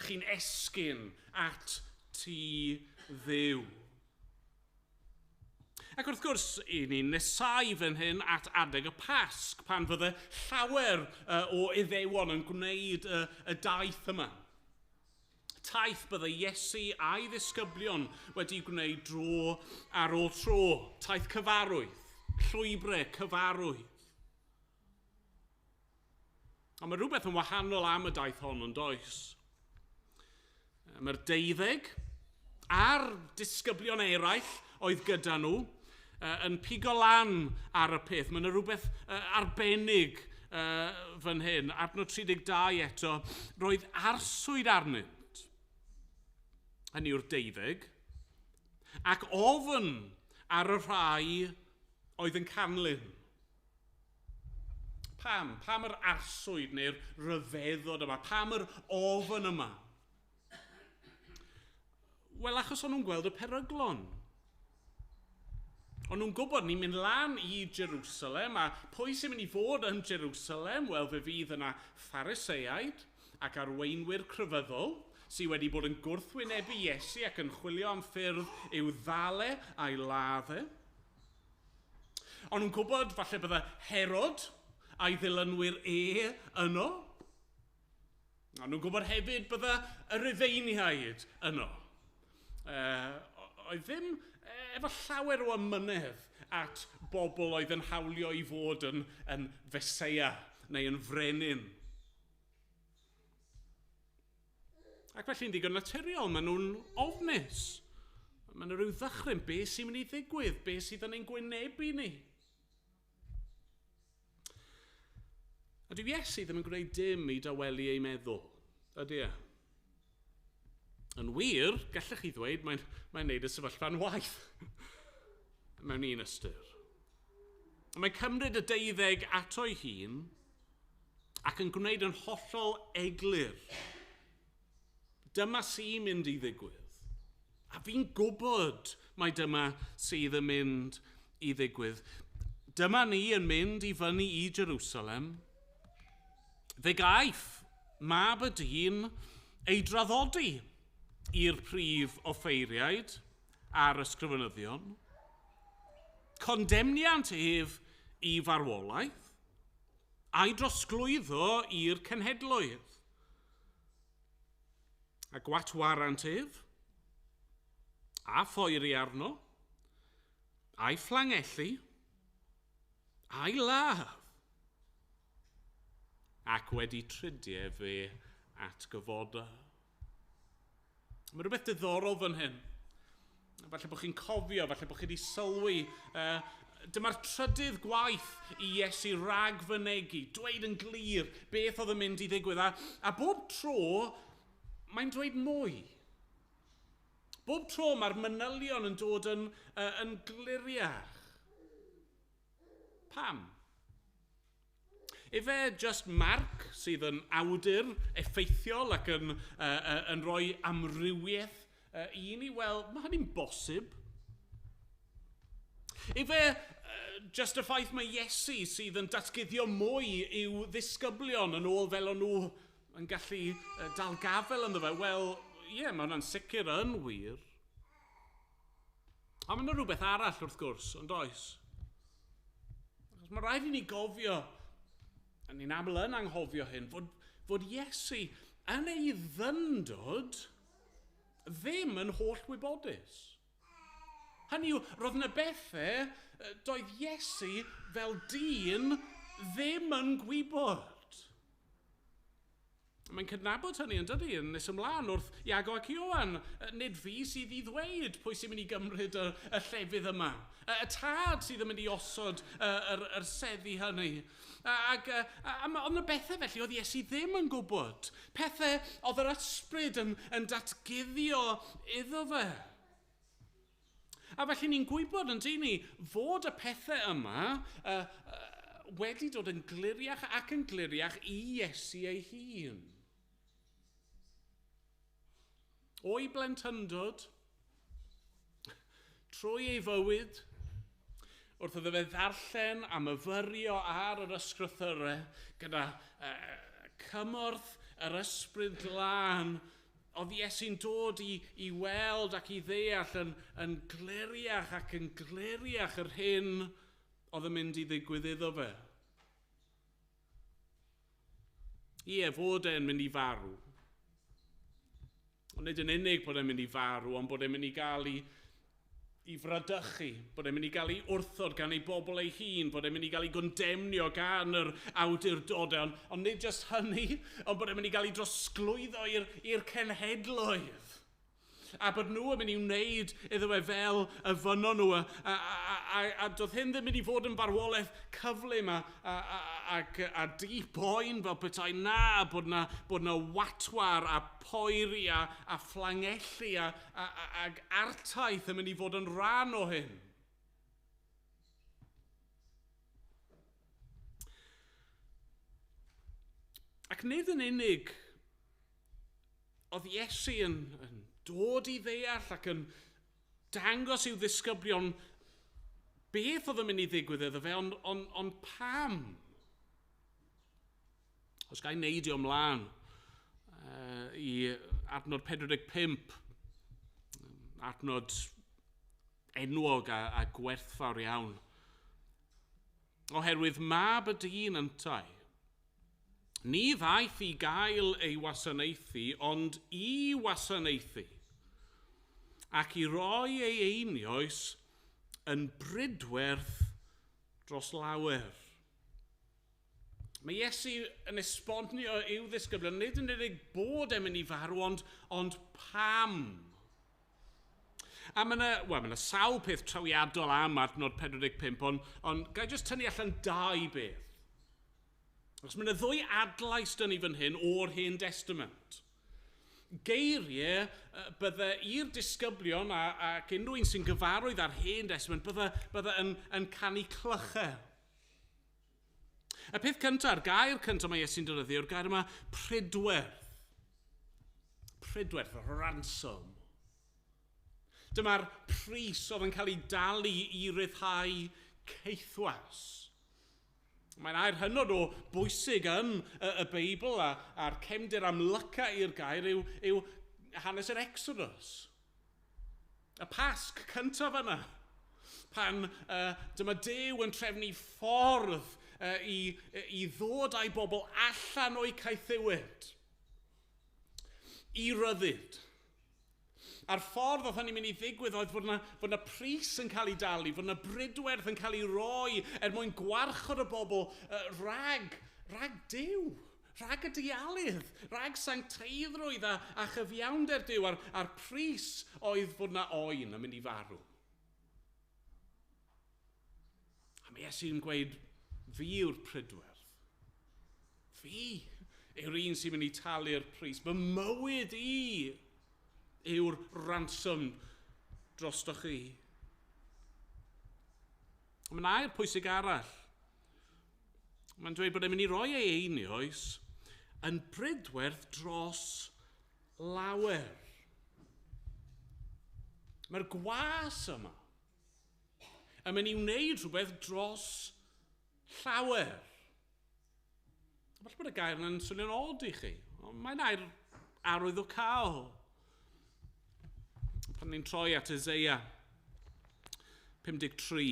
Chi'n esgyn at tŷ Dduw. Ac wrth gwrs, i ni'n nesau fan hyn at adeg y Pasg, pan fydde llawer o Iddewon yn gwneud y daith yma. Taith bydde Iesu a'i ddisgyblion wedi gwneud dro ar ôl tro. Taith cyfarwydd, llwybrau cyfarwydd. Ond mae rhywbeth yn wahanol am y daith hon yn does. Mae'r 12 a'r disgyblion eraill oedd gyda nhw yn pigo lan ar y peth. Mae yna rhywbeth arbennig fan hyn. Adnod 32 eto, roedd arswyd arnynt. Hynny yw'r 12, ac ofn ar y rhai oedd yn canlyn. Pam? Pam yr arswyd neu'r rhyfeddod yma? Pam yr ofn yma? Wel, achos o'n nhw'n gweld y peryglon. O'n nhw'n gwybod ni'n mynd lan i Jerusalem, a pwy sy'n mynd i fod yn Jerusalem? Wel, fe fydd yna Phariseaid ac arweinwyr crefyddol sydd wedi bod yn gwrthwynebu Iesu ac yn chwilio am ffyrdd i'w ddale a'i ladde. O'n nhw'n gwybod falle bydde Herod a'i ddilynwyr e yno. O'n nhw'n gwybod hefyd bydde y Rufeiniaid yno. Oedd ddim efo llawer o amynedd at bobl oedd yn hawlio i fod yn Feseia neu yn frenin. Ac felly'n ddigon naturiol, maen nhw'n ofnus. Maen nhw rhyw ddychryn, beth sy'n mynd i ddigwydd, beth sydd yn ein gwynebu ni. A dyw Iesu ddim yn gwneud dim i dawelu ei meddwl, ydy e? Yn wir, gallech chi ddweud, mae'n neud y sefyllfa'n waeth mewn un ystyr. Mae'n cymryd y 12 ato'i hun ac yn gwneud yn hollol eglur. Dyma sy'n mynd i ddigwydd. A fi'n gwybod mai dyma sydd yn mynd i ddigwydd. Dyma ni yn mynd i fyny i Jerusalem. Fe gaiff mab y dyn ei draddodi i'r prif offeiriaid a'r ysgrifenyddion. Condemniant ef i farwolaeth a'i drosglwyddo i'r cenhedloedd. A gwatwarant ef, A phoeri arno, a'i fflangellu, a'i ladd. Ac wedi trydiau fe atgyfoda. Mae rhywbeth diddorol fan hyn. Falle bod chi'n cofio, falle bod chi wedi sylwi. Dyma'r trydydd gwaith i Iesu ragfynegi, dweud yn glir beth oedd yn mynd i ddigwydd. A bob tro, mae'n dweud mwy. Bob tro mae'r manylion yn dod yn gliriach. Pam? Ife just Mark sydd yn awdur effeithiol ac yn rhoi amrywiaeth i ni? Wel, mae hynny'n bosib. Ife just y ffaith mae Iesu sydd yn datguddio mwy i'w ddisgyblion yn ôl fel o'n nhw yn gallu dal gafel ynddo fe? Wel, ie, yeah, mae hwnna'n sicr yn wir. A mae yna rhywbeth arall wrth gwrs, ond oes? Achos mae rhaid i ni gofio, a ni'n aml yn anghofio hyn, fod Iesu yn ei ddyndod ddim yn holl wybodus. Hynny yw, roedd yna bethau doedd Iesu fel dyn ddim yn gwybod. Mae'n cydnabod hynny yn dydy, yn nes ymlaen wrth Iago ac Ioan. Nid fi sydd i ddweud pwy sy'n mynd i gymryd y llefydd yma. Y tad sydd yn mynd i osod yr seddi hynny. Ond y bethau felly oedd Iesu ddim yn gwybod. Pethau oedd yr ysbryd yn datguddio iddo fe. A felly ni'n gwybod yn dyn ni fod y pethau yma wedi dod yn gliriach ac yn gliriach i Iesu ei hun. O'i blentyndod, trwy ei fywyd, wrth iddo fe ddarllen a myfyrio ar yr ysgrythyrau gyda cymorth yr ysbryd glân, oedd Iesu'n dod i weld ac i ddeall yn gliriach ac yn gliriach yr hyn oedd yn mynd i ddigwydd iddo fe. Ie, fod e'n mynd i farw. Ond nid yn unig bod e'n mynd i farw, ond bod e'n mynd i gael ei fradychu, bod e'n mynd i gael ei wrthod gan ei bobl ei hun, bod e'n mynd i gael ei gondemnio gan yr awdurdodau, ond nid jyst hynny, ond bod e'n mynd i gael ei drosglwyddo i'r cenhedloedd. A bod nhw yn mynd i wneud iddo fe fel y fynnon nhw, a doedd hyn ddim mynd i fod yn farwolaeth cyflym a di-boen fel petai, na, bod na watwar a poeri a fflangellu ag artaith yn mynd i fod yn rhan o hyn. Ac nid yn unig oedd Iesu yn dod i ddeall ac yn dangos i'w ddisgyblion beth oedd yn mynd i ddigwydd iddo fe, ond pam? Os ga i neidio ymlaen i adnod 45, adnod enwog a gwerthfawr iawn. Oherwydd mab y dyn yntau, ni ddaeth i gael ei wasanaethu, ond i wasanaethu, ac i roi ei einioes yn brydwerth dros lawer. Mae Iesu yn esbonio i'w ddisgyblion, nid yn unig bod e'n mynd i farw, ond pam. A mae yna sawl peth trawiadol am adnod 45, ond ga i jyst tynnu allan dau beth. Achos mae yna ddwy adlais dyn ni fan hyn o'r Hen Testament. Geiriau bydde i'r disgyblion ac unrhyw un sy'n gyfarwydd â'r Hen Testament bydde yn canu clychau. Y peth cyntaf, yr gair cyntaf mae Iesu'n defnyddio, yw'r gair yma pridwerth. Pridwerth, ransom. Dyma'r pris oedd yn cael ei dalu i ryddhau caethwas. Mae'n air hynod o bwysig yn y Beibl a'r cefndir amlyca i'r gair yw hanes yr Exodus. Y Pasg cyntaf yna, pan dyma Duw yn trefnu ffordd i ddod â'i bobl allan o'i caethiwed, i ryddid. A'r ffordd oedd hynny'n mynd i ddigwydd oedd fod 'na pris yn cael ei dalu, fod 'na bridwerth yn cael ei roi er mwyn gwarchod y bobl rhag Duw, rhag y dialydd, rhag sancteiddrwydd a chyfiawnder Duw, a'r pris oedd fod 'na oen yn mynd i farw. A mae Iesu'n gweud, fi yw'r pridwerth. Fi yw'r un sy'n mynd i talu'r pris. Fy mywyd i yw'r ransom drostoch chi. Mae'n air pwysig arall. Mae'n dweud bod e'n mynd i roi ei einioes yn pridwerth dros lawer. Mae'r gwas yma yn mynd i wneud rhywbeth dros llawer. Falle bod y gair yna'n swnio'n od i chi, ond mae'n air arwyddocaol. Pan ni'n troi at Eseia 53.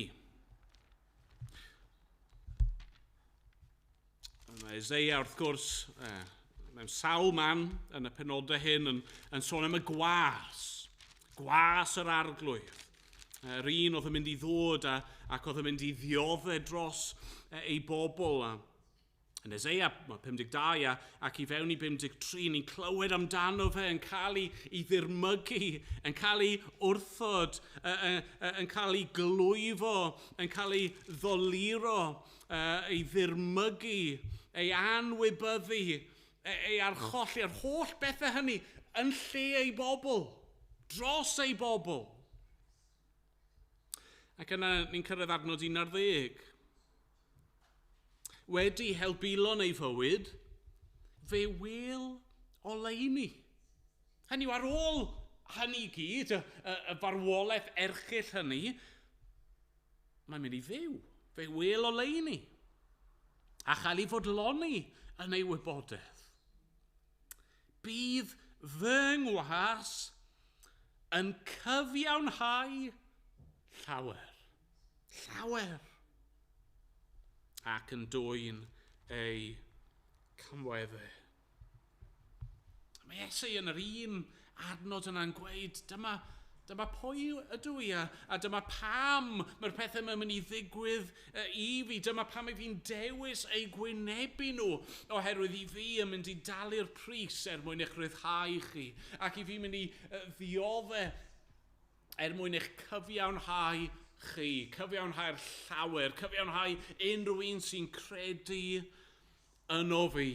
Mae Eseia, wrth gwrs, mewn sawl man yn y penodau hyn yn sôn am y gwas. Gwas yr arglwydd. Yr un oedd yn mynd i ddod ac oedd yn mynd i ddioddef dros ei bobl. Yn Eseia 52 ac i fewn i 53, ni'n clywed amdano fe yn cael ei ddirmygu, yn cael ei wrthod, yn cael ei glwyfo, yn cael ei ddoluro, ei ddirmygu, ei anwybyddu, ei archolli, yr holl bethau hynny yn lle ei bobl, dros ei bobl. Ac yna ni'n cyrraedd adnod 11. Wedi helbulon ei fywyd, fe wel oleuni. Hynny yw, ar ôl hynny i gyd, y farwolaeth erchyll hynny, mae'n mynd i fyw. Fe wel oleuni. A chael ei fodloni yn ei wybodaeth. Bydd fy ngwas yn cyfiawnhau llawer. Llawer. Ac yn dwyn ei camweddau. Mae Iesu yn yr un adnod yna'n gweud, dyma pwy ydw i a dyma pam mae'r pethau yma'n mynd i ddigwydd i fi, dyma pam i fi'n dewis eu gwynebu nhw, oherwydd i fi yn mynd i dalu'r pris er mwyn eich rhyddhau chi, ac i fi mynd i ddioddef er mwyn eich cyfiawnhau chi, cyfiawnhau'r llawer, cyfiawnhau unrhyw un sy'n credu yno fi.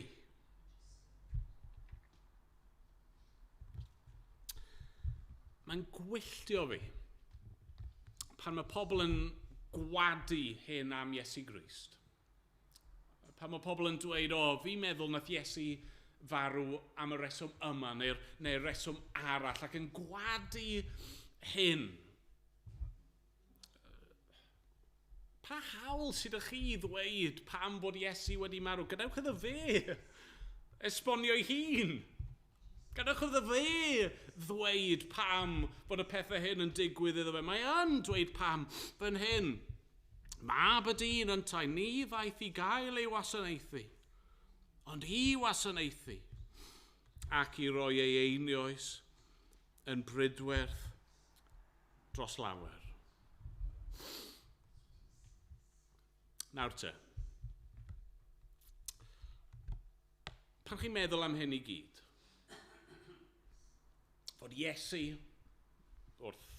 Mae'n gwylltio fi pan mae pobl yn gwadu hyn am Iesu Grist. Pan mae pobl yn dweud, o, fi'n meddwl nath Iesu farw am y reswm yma neu'r reswm arall, ac yn gwadu hyn. Pa hawl sydd â chi i ddweud pam bod Iesu wedi marw? Gadewch iddo fe esbonio ei hun. Gadewch iddo fe ddweud pam bod y pethau hyn yn digwydd iddo fe. Mae yn dweud pam fan hyn. Mab y dyn yntau, ni ddaeth i gael ei wasanaethu, ond i wasanaethu ac i roi ei einioes yn bridwerth dros lawer. Nawr te, pan chi'n meddwl am hyn i gyd, fod Iesu wrth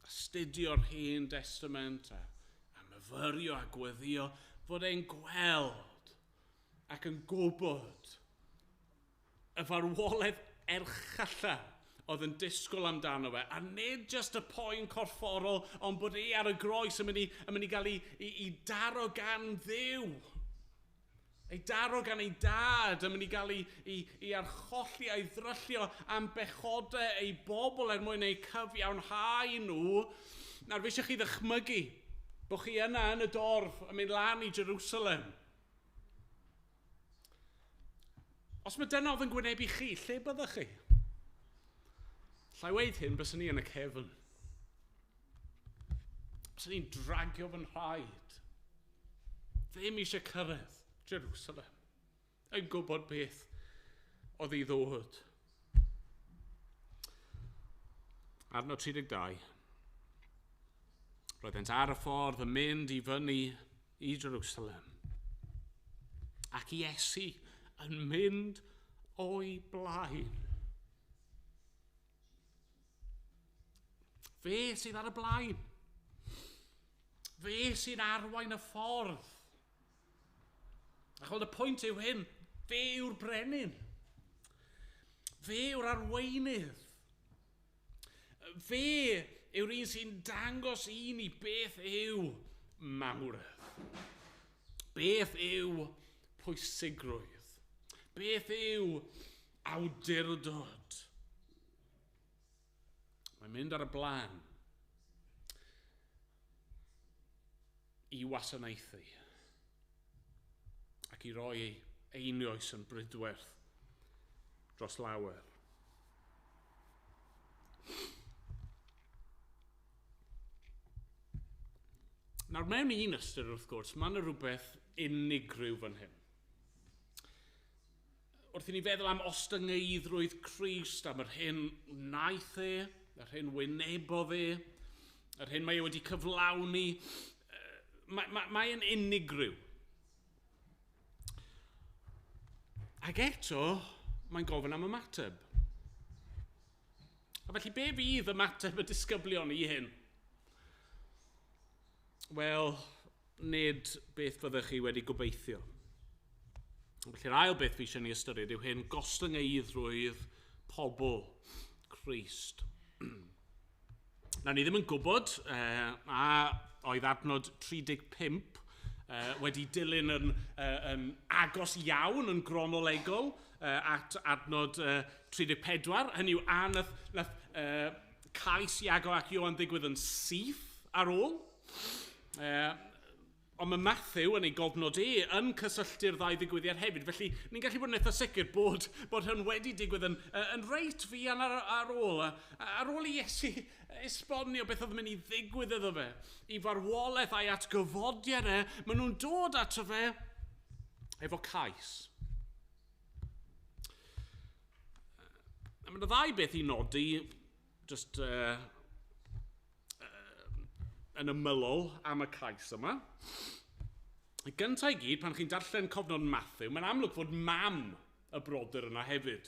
astudio'r Hen Testament a myfyrio a gweddio, fod e'n gweld ac yn gwybod y farwolaeth erchylla oedd yn disgwyl amdano fe, a nid just y poen corfforol, ond bod e ar y groes yn mynd i gael ei daro gan Dduw. Ei daro gan ei dad, yn mynd i gael ei archolli a'i ddryllio am bechodau ei bobl er mwyn eu cyfiawnhau nhw. Nawr, fi eisiau chi ddychmygu bod chi yna yn y dorf yn mynd lan i Jerusalem. Os mae dyna oedd yn gwynebu chi, lle byddech chi? Llai weud hyn, byswn ni yn y cefn. Byswn ni'n dragio fy nhraed. Ddim eisiau cyrraedd Jerusalem. Yn gwybod beth oedd i ddod. Adnod 32. Roeddent ar y ffordd yn mynd i fyny i Jerusalem. Ac Iesu yn mynd o'i blaen. Fe sydd ar y blaen. Fe sy'n arwain y ffordd. A chweld y pwynt yw hyn, fe yw'r brenin. Fe yw'r arweinydd. Fe yw'r un sy'n dangos i ni beth yw mawredd. Beth yw pwysigrwydd. Beth yw awdurdod. Mae'n mynd ar y blaen i wasanaethu ac i roi ei einioes yn brydwerth dros lawer. Nawr, mewn un ystyr, wrth gwrs, mae yna rhywbeth unigryw fan hyn. Wrth i ni feddwl am ostyngeiddrwydd Crist, am yr hyn wnaeth e, yr hyn wynebodd e, yr hyn mae e wedi cyflawni, mae'n mae, mae unigryw. Ac eto, mae'n gofyn am ymateb. A felly, be fydd ymateb y disgyblion i hyn? Wel, nid beth fyddech chi wedi gobeithio. Felly'r ail beth fi eisiau ni ystyried yw hyn, gostyngeiddrwydd pobl Crist. Nawr, ni ddim yn gwybod a oedd adnod 35 wedi dilyn yn agos iawn, yn gronolegol, at adnod 34. Hynny yw, a nath cais Iago ac Ioan ddigwydd yn syth ar ôl. Ond mae Matthew yn ei gofnod e yn cysylltu'r ddau ddigwyddiad hefyd, felly ni'n gallu bod yn eitha sicr bod hwn wedi digwydd yn reit fuan ar ôl. Ar ôl i Iesu esbonio beth oedd yn mynd i ddigwydd iddo fe, i farwolaeth a'i atgyfodiad e, maen nhw'n dod ato fe efo cais. A mae yna ddau beth i nodi, just yn ymylol am y cais yma. Y gyntaf i gyd, pan chi'n darllen cofnod Matthew, mae'n amlwg fod mam y brodyr yna hefyd.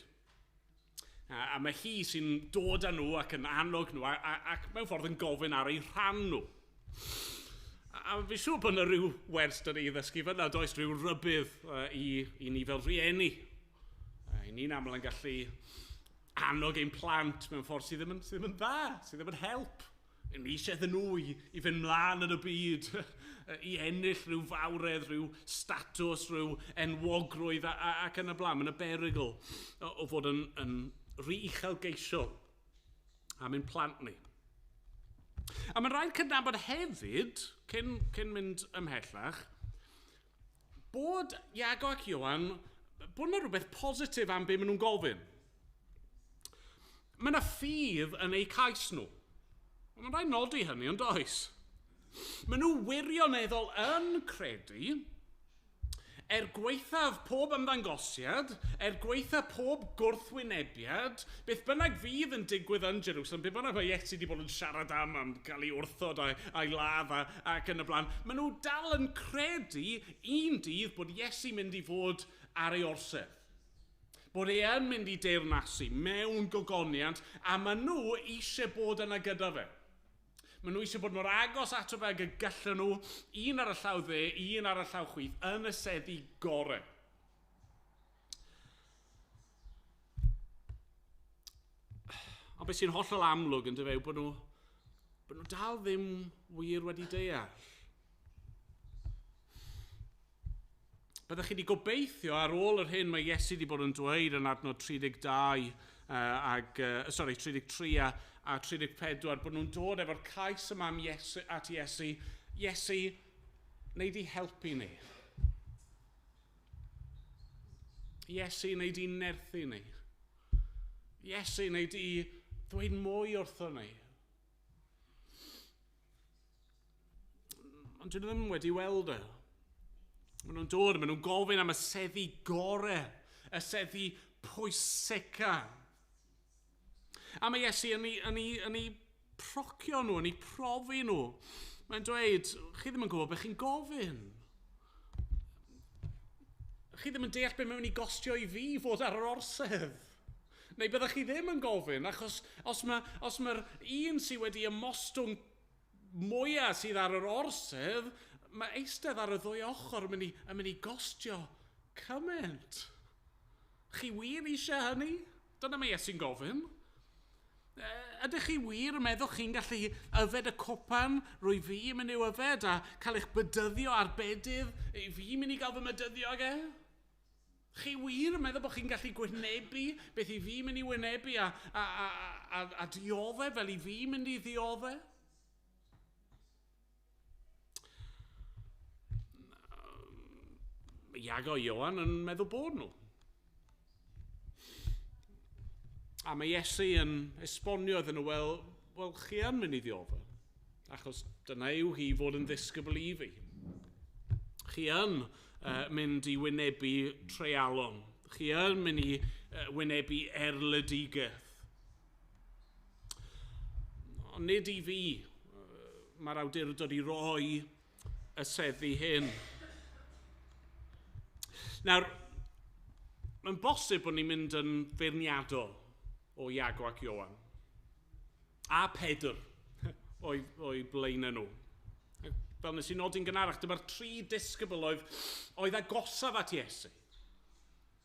A mae hi sy'n dod â nhw ac yn annog nhw ac mewn ffordd yn gofyn ar eu rhan nhw. A fi'n siŵr bod yna rhyw wers da ni i ddysgu fyna, does rhyw rybudd i ni fel rhieni. I ni'n aml yn gallu annog ein plant mewn ffordd sydd ddim yn dda, sydd ddim yn help. Ni eisiau iddyn nhw i fynd mlaen yn y byd, i ennill rhyw fawredd, rhyw statws, rhyw enwogrwydd ac yn y blaen. Mae'n y berygl o fod yn rhy uchelgeisiol am ein plant ni. A mae'n rhaid cydnabod hefyd, cyn mynd ymhellach, bod Iago ac Ioan, bod yna rhywbeth positif am be maen nhw'n gofyn. Mae yna ffydd yn eu cais nhw. Mae'n rhaid nodi hynny, ond oes? Maen nhw wirioneddol yn credu, er gwaethaf pob ymddangosiad, er gwaethaf pob gwrthwynebiad, beth bynnag fydd yn digwydd yn Jerusalem, beth bynnag mae Iesu wedi bod yn siarad am gael ei wrthod a'i ladd ac yn y blaen, maen nhw dal yn credu un dydd bod Iesu mynd i fod ar ei orsedd. Bod e yn mynd i deyrnasu mewn gogoniant, a maen nhw eisiau bod yna gyda fe. Maen nhw eisiau bod mor agos ato fe ag y gallen nhw, un ar y llaw dde, un ar y llaw chwith, yn y seddi gorau. Ond beth sy'n hollol amlwg yn dyfe yw bod nhw dal ddim wir wedi deall. Byddech chi wedi gobeithio ar ôl yr hyn mae Iesu wedi bod yn dweud yn adnod 32 33 a 34, bod nhw'n dod efo'r cais yma am Iesu, at Iesu, Iesu, wnei di helpu ni. Iesu, wnei di nerthu ni. Iesu, wnei di ddweud mwy wrtho ni. Ond dyn nhw ddim wedi weld e. Maen nhw'n dod, maen nhw'n gofyn am y seddi gore, y seddi pwysica. A mae Iesu yn ei procio nhw, yn ei profi nhw. Mae'n dweud, chi ddim yn gwybod beth chi'n gofyn. Chi ddim yn deall beth mae'n mynd i gostio i fi fod ar yr orsedd. Neu byddech chi ddim yn gofyn, achos os mae'r un sydd wedi ymostwng mwyaf sydd ar yr orsedd, mae eistedd ar y ddwy ochr yn mynd i gostio cymaint. Chi wir eisiau hynny? Dyna mae Iesu'n gofyn. Ydych chi wir yn meddwl chi'n gallu yfed y cwpan rwy fi yn mynd i'w yfed a cael eich bydyddio ar bedydd i fi mynd i gael fy mydyddio ag e? Chi wir yn meddwl bod chi'n gallu gwynebu beth i fi mynd i wynebu a dioddef fel i fi mynd i ddioddef? Iago Ioan yn meddwl bod nhw. A mae Iesu yn esbonio iddyn nhw, wel, chi yn mynd i ddioddef. Achos dyna yw hi fod yn ddisgybl i fi. Chi yn mynd i wynebu treialon. Chi yn mynd i wynebu erledigaeth. Ond nid i fi mae'r awdurdod i roi y seddi hyn. Nawr, mae'n bosib bod ni'n mynd yn feirniadol o Iago ac Ioan. A Pedr o'i blaenau nhw. Fel nes i nodi'n gynharach, dyma'r tri disgybl oedd agosaf at Iesu.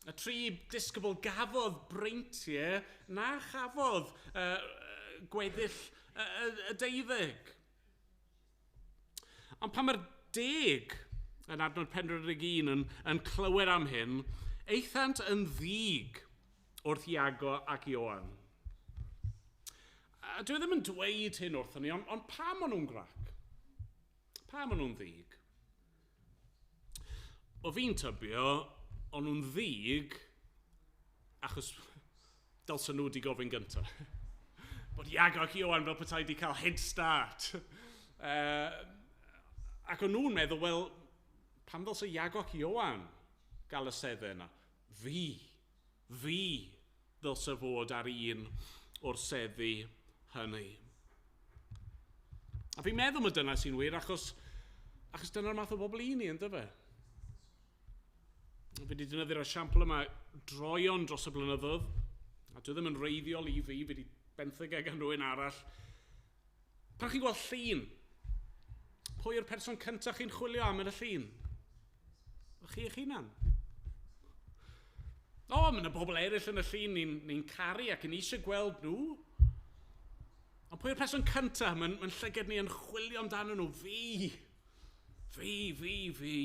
Y tri disgybl gafodd breintiau na chafodd gweddill y 12. Ond pan mae'r 10 yn adnod 41 yn clywed am hyn, aethant yn ddig wrth Iago ac Ioan. A dwi ddim yn dweud hyn wrthon ni, ond pam maen nhw'n grac? Pam maen nhw'n ddig? O fi'n tybio, o'n nhw'n ddig achos dylsen nhw wedi gofyn gyntaf. Bod Iago ac Ioan fel petai wedi cael head start. Ac o'n nhw'n meddwl, wel, pam ddylse Iago ac Ioan gael y seddau yna? Fi ddylse fod ar un o'r seddi hynny. A fi'n meddwl mae dyna sy'n wir, achos dyna'r math o bobl i ni, ynddo fe? Fi wedi defnyddio'r esiampl yma droion dros y blynyddoedd, a dwi ddim yn wreiddiol i fi, fi wedi benthyg e gan rhywun arall. Pan chi'n gweld llun, pwy yw'r person cyntaf chi'n chwilio am yn y llun? Chi eich hunan. O, mae yna bobl eraill yn y llun ni'n caru ac yn eisiau gweld nhw. Ond pwy yw'r person cyntaf? Mae'n llygad ni yn chwilio amdano nhw. Fi. Fi, fi, fi.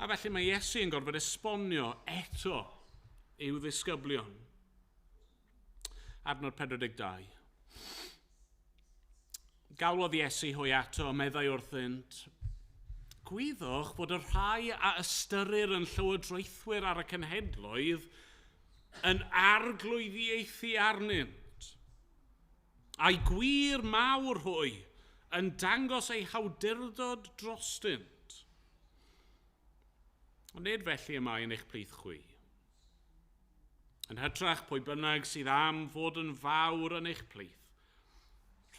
A felly mae Iesu yn gorfod esbonio eto i'w ddisgyblion. Adnod 42. Galwodd Iesu hwy ato a meddai wrthynt, "Gwyddoch fod y rhai a ystyrir yn llywodraethwyr ar y cenhedloedd yn arglwyddiaethu arnynt. A'i gwŷr mawr hwy yn dangos eu hawdurdod drostynt. Ond nid felly y mae yn eich plith chwi. Yn hytrach, pwy bynnag sydd am fod yn fawr yn eich plith,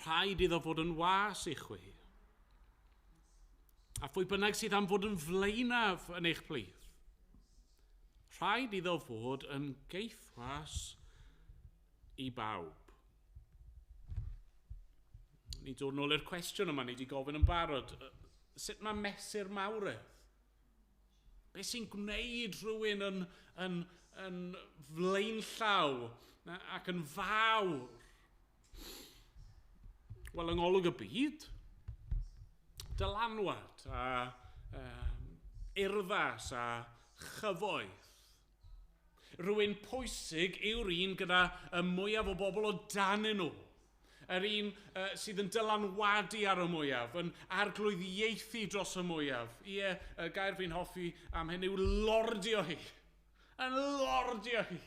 rhaid iddo fod yn was i chwi. A phwy bynnag sydd am fod yn flaenaf yn eich plith, rhaid iddo fod yn geithwas i bawb." Ni dod nôl i'r cwestiwn yma ni wedi gofyn yn barod. Sut mae mesur mawredd? Be sy'n gwneud rhywun yn flaenllaw ac yn fawr? Wel, yng ngolwg y byd, dylanwad a urddas a chyfoeth. Rhywun pwysig yw'r un gyda y mwyaf o bobl o dan nhw. Yr un sydd yn dylanwadu ar y mwyaf, yn arglwyddiaethu dros y mwyaf. Ie, y gair fi'n hoffi am hyn yw lordio hi. Yn lordio hi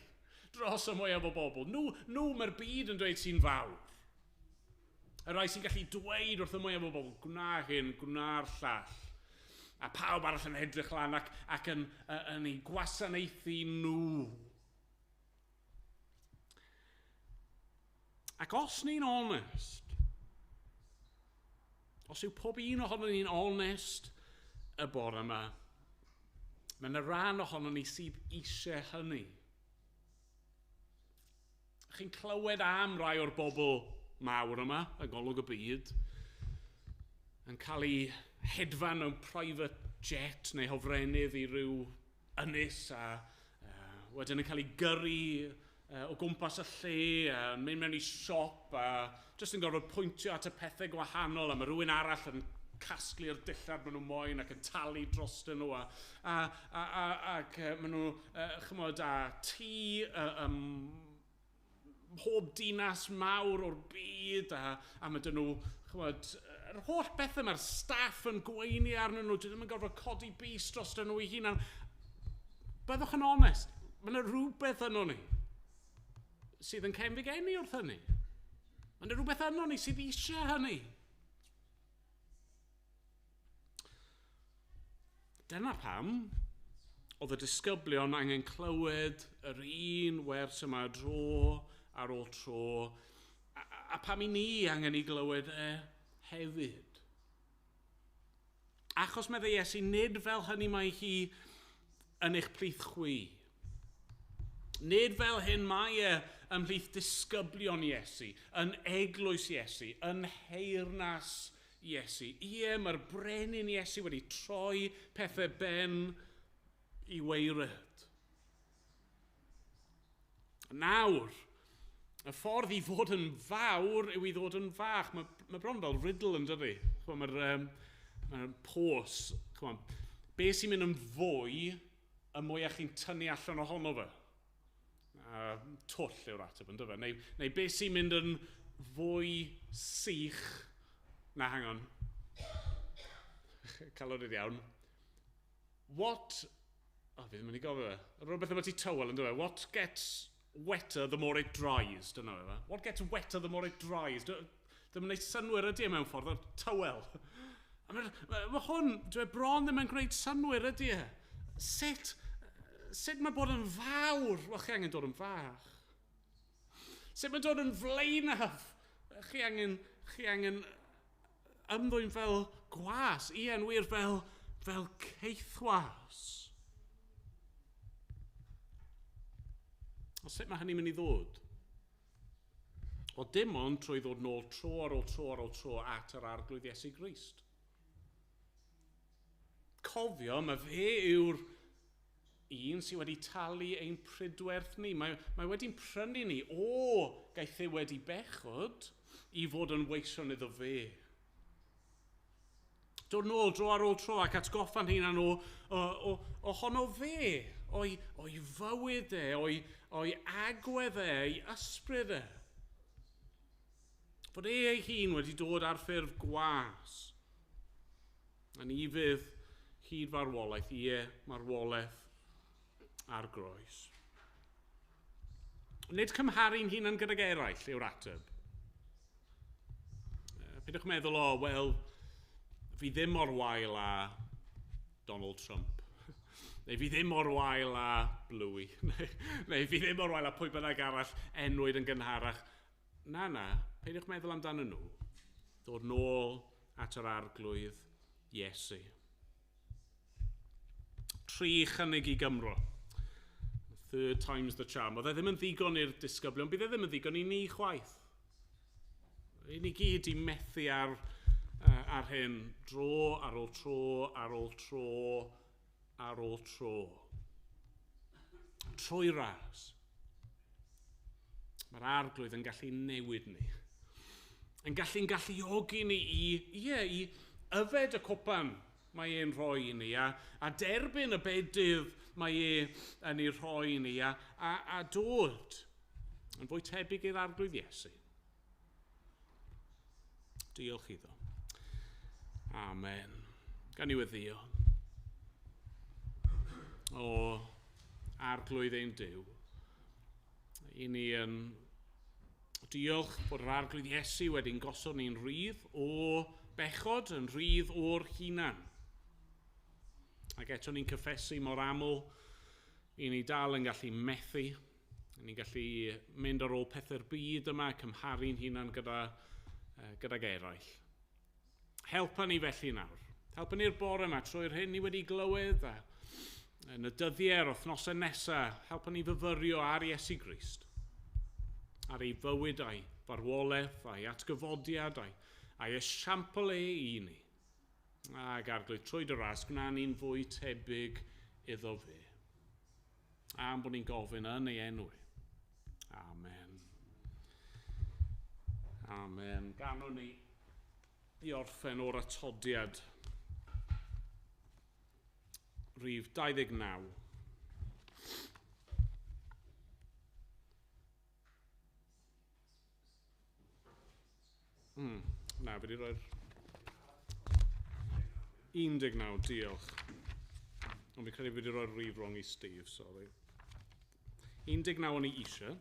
dros y mwyaf o bobl. Nhw mae'r byd yn dweud sy'n fawr. Y rhai sy'n gallu dweud wrth y mwyaf o bobl, "Gwna hyn, gwna'r llall." A pawb arall yn edrych lan ac yn ei gwasanaethu nhw. Ac os ni'n onest, os yw pob un ohono ni'n onest y bore yma, mae yna ran ohono ni sydd eisiau hynny. Chi'n clywed am rai o'r bobl mawr yma, y golwg y byd, yn cael ei hedfan mewn private jet neu hofrennydd i ryw ynys a wedyn yn cael ei gyrru o gwmpas y lle, mynd mewn i siop a jyst yn gorfod pwyntio at y pethau gwahanol a mae rhywun arall yn casglu'r dillad maen nhw moyn ac yn talu drostyn nhw ac maen nhw, chymod, a tŷ mhob dinas mawr o'r byd a mae dyn nhw, chymod, yr holl bethau mae'r staff yn gweini arnyn nhw, dyn nhw'n gorfod codi bys dros nhw eu hunan. Byddwch yn onest, mae yna rhywbeth yno ni sydd yn cenfigennu wrth hynny. Mae yna rhywbeth yno ni sydd eisiau hynny. Dyna pam oedd y disgyblion angen clywed yr un wers yma dro ar ôl tro, a pam i ni angen i glywed e hefyd. Achos meddai Iesu, nid fel hynny mae hi yn eich plith chwi. Nid fel hyn mae e ymhlith disgyblion Iesu, yn eglwys Iesu, yn heirnas Iesu. Ie, mae'r brenin Iesu wedi troi pethau ben i waered. Nawr, y ffordd i fod yn fawr yw i ddod yn fach. Mae bron fel riddle yn dydi. Mae'r pos. Be sy'n mynd yn fwy, y mwyach chi'n tynnu allan ohono fe? Twll yw'r ateb yn dyfe. Neu be sy'n mynd yn fwy sych? Na, hang on. Cael o'n iawn. What... Oh, fi ddim yn ei gofio fe. Rhywbeth yma ti tywel yn dyfe. What gets wetter the more it dries, dyna fe. What gets wetter the more it dries. Dyma'n gwneud synwyr ydy e mewn ffordd, o'r tywel. A mae hwn, dwi bron ddim yn gwneud synwyr ydy e. Sut mae bod yn fawr? Wel, chi angen dod yn fach. Sut mae dod yn flaenaf? Chi angen ymddwyn fel gwas. Ie, yn wir fel caethwas. O sut mae hynny'n mynd i ddod? O dim ond trwy ddod nôl tro ar ôl tro ar ôl tro at yr Arglwydd Iesu Grist. Cofio, mae fe yw'r un sydd wedi talu ein prydwerth ni. Mae wedi'n prynu ni o gaeth e wedi bechod i fod yn weision iddo fe. Dod nôl dro ar ôl tro ac atgoffa'n hunan ohono fe, o'i fywyd e, o'i agwedd e, o'i ysbryd e. Fod e ei hun wedi dod ar ffurf gwas. Yn ufudd hyd farwolaeth, ie, marwolaeth a'r groes. Nid cymharu'n hunan gydag eraill yw'r ateb. Peidiwch meddwl, o, wel, fi ddim mor wael â Donald Trump. Neu fi ddim mor wael â Bluey. Neu fi ddim mor wael â pwy bynnag arall enwyd yn gynharach. Na, peidiwch meddwl amdano nhw. Dod nôl at yr Arglwydd Iesu. 3 chynnig i Gymro. Third time's the charm. Oedd e ddim yn ddigon i'r disgyblion, bydd e ddim yn ddigon i ni chwaith. I ni gyd i methu ar hyn dro, ar ôl tro, ar ôl tro, ar ôl tro. Trwy ras. Mae'r Arglwydd yn gallu newid ni. Yn gallu'n galluogi ni i yfed y cwpan mae e'n rhoi i ni, a derbyn y bedydd mae e yn ei rhoi i ni, a dod yn fwy tebyg i'r Arglwydd Iesu. Diolch iddo. Amen. Gan i weddïo. O Arglwydd ein Duw, i ni yn diolch bod yr Arglwydd Iesu wedi'n gosod ni'n rhydd o bechod, yn rhydd o'r hunan. Ac eto ni'n cyffesu mor aml i ni dal yn gallu methu, Ni'n gallu mynd ar ôl pethau'r byd yma, cymharu'n hunan gydag eraill. Helpa ni felly nawr. Helpa ni'r bore yma trwy'r hyn ni wedi glywed a yn y dyddiau a'r wythnosau nesaf. Helpa ni fyfyrio ar Iesu Grist, ar ei fywyd a'i farwolaeth a'i atgyfodiad a'i esiampl e i ni. Ac Arglwydd, trwy dy ras, gwna ni'n fwy tebyg iddo fe. Am bod ni'n gofyn yn ei enw. Amen. Amen. Ganwn ni i orffen o'r atodiad. Rhif 29. Na, fi wedi rhoi'r 19, diolch. Ond fi'n credu fi wedi rhoi'r rhif wrong i Steve, sorry. 19 o'n i eisiau.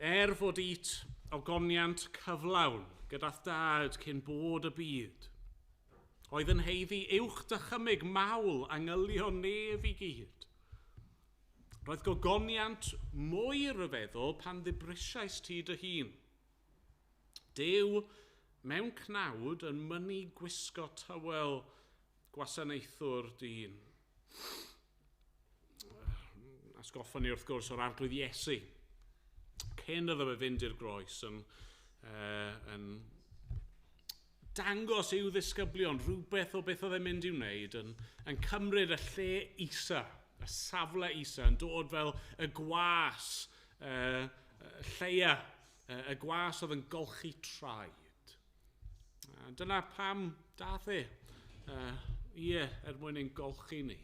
Er fod it ogoniant cyflawn gyda'th dad cyn bod y byd, oedd yn heiddi uwch dychymyg mawl angylion nef i gyd. Roedd gogoniant mwy ryfeddol pan ddibrisiais ti dy hun. Duw mewn cnawd yn mynnu gwisgo tywel gwasanaethwr dyn. Atgoffa ni wrth gwrs o'r Arglwydd Iesu. Cyn iddo fe fynd i'r groes yn dangos i'w ddisgyblion rhywbeth o beth oedd e'n mynd i'w wneud, yn cymryd y lle isa, y safle isa, yn dod fel y gwas lleia, y gwas oedd yn golchi traed. Dyna pam dath e, ie, er mwyn ein golchi ni.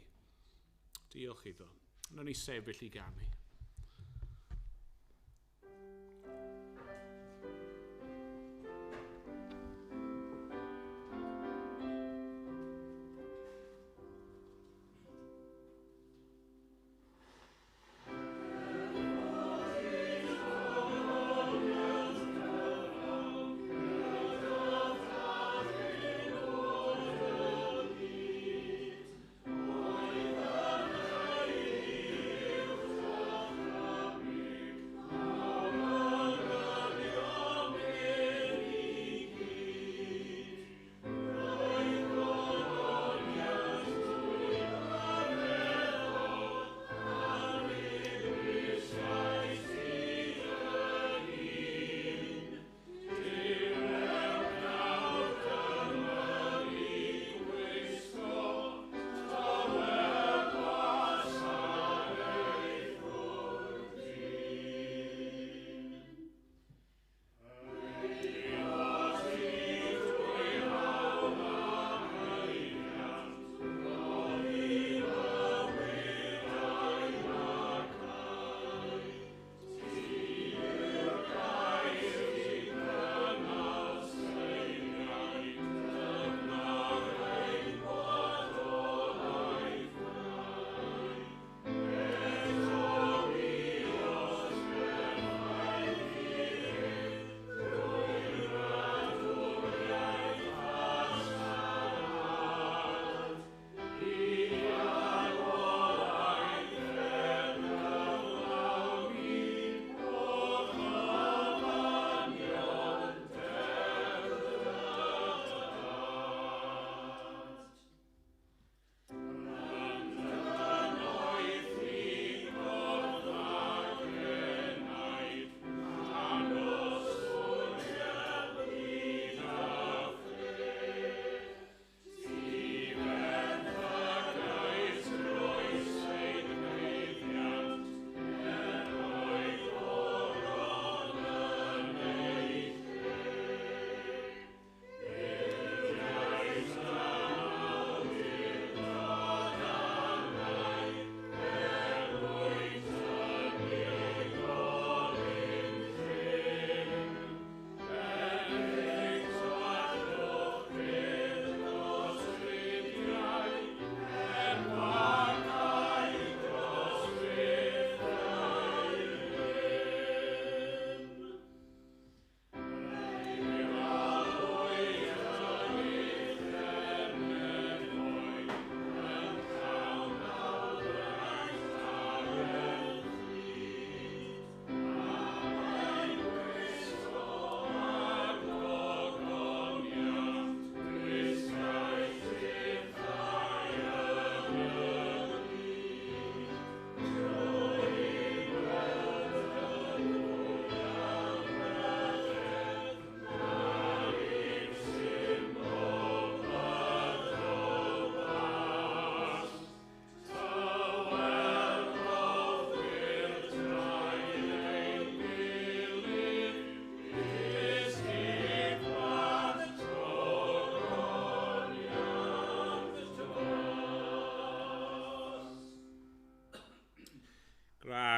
Diolch iddo. Wnawn ni sefyll i ganu. Oedd yn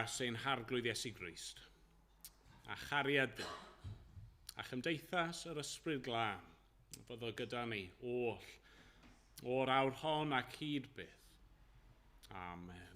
Gras ein Harglwydd Iesu Grist, a chariad Duw, a chymdeithas yr Ysbryd Glân, fyddo gyda ni oll, o'r awr hon ac hyd byth. Amen.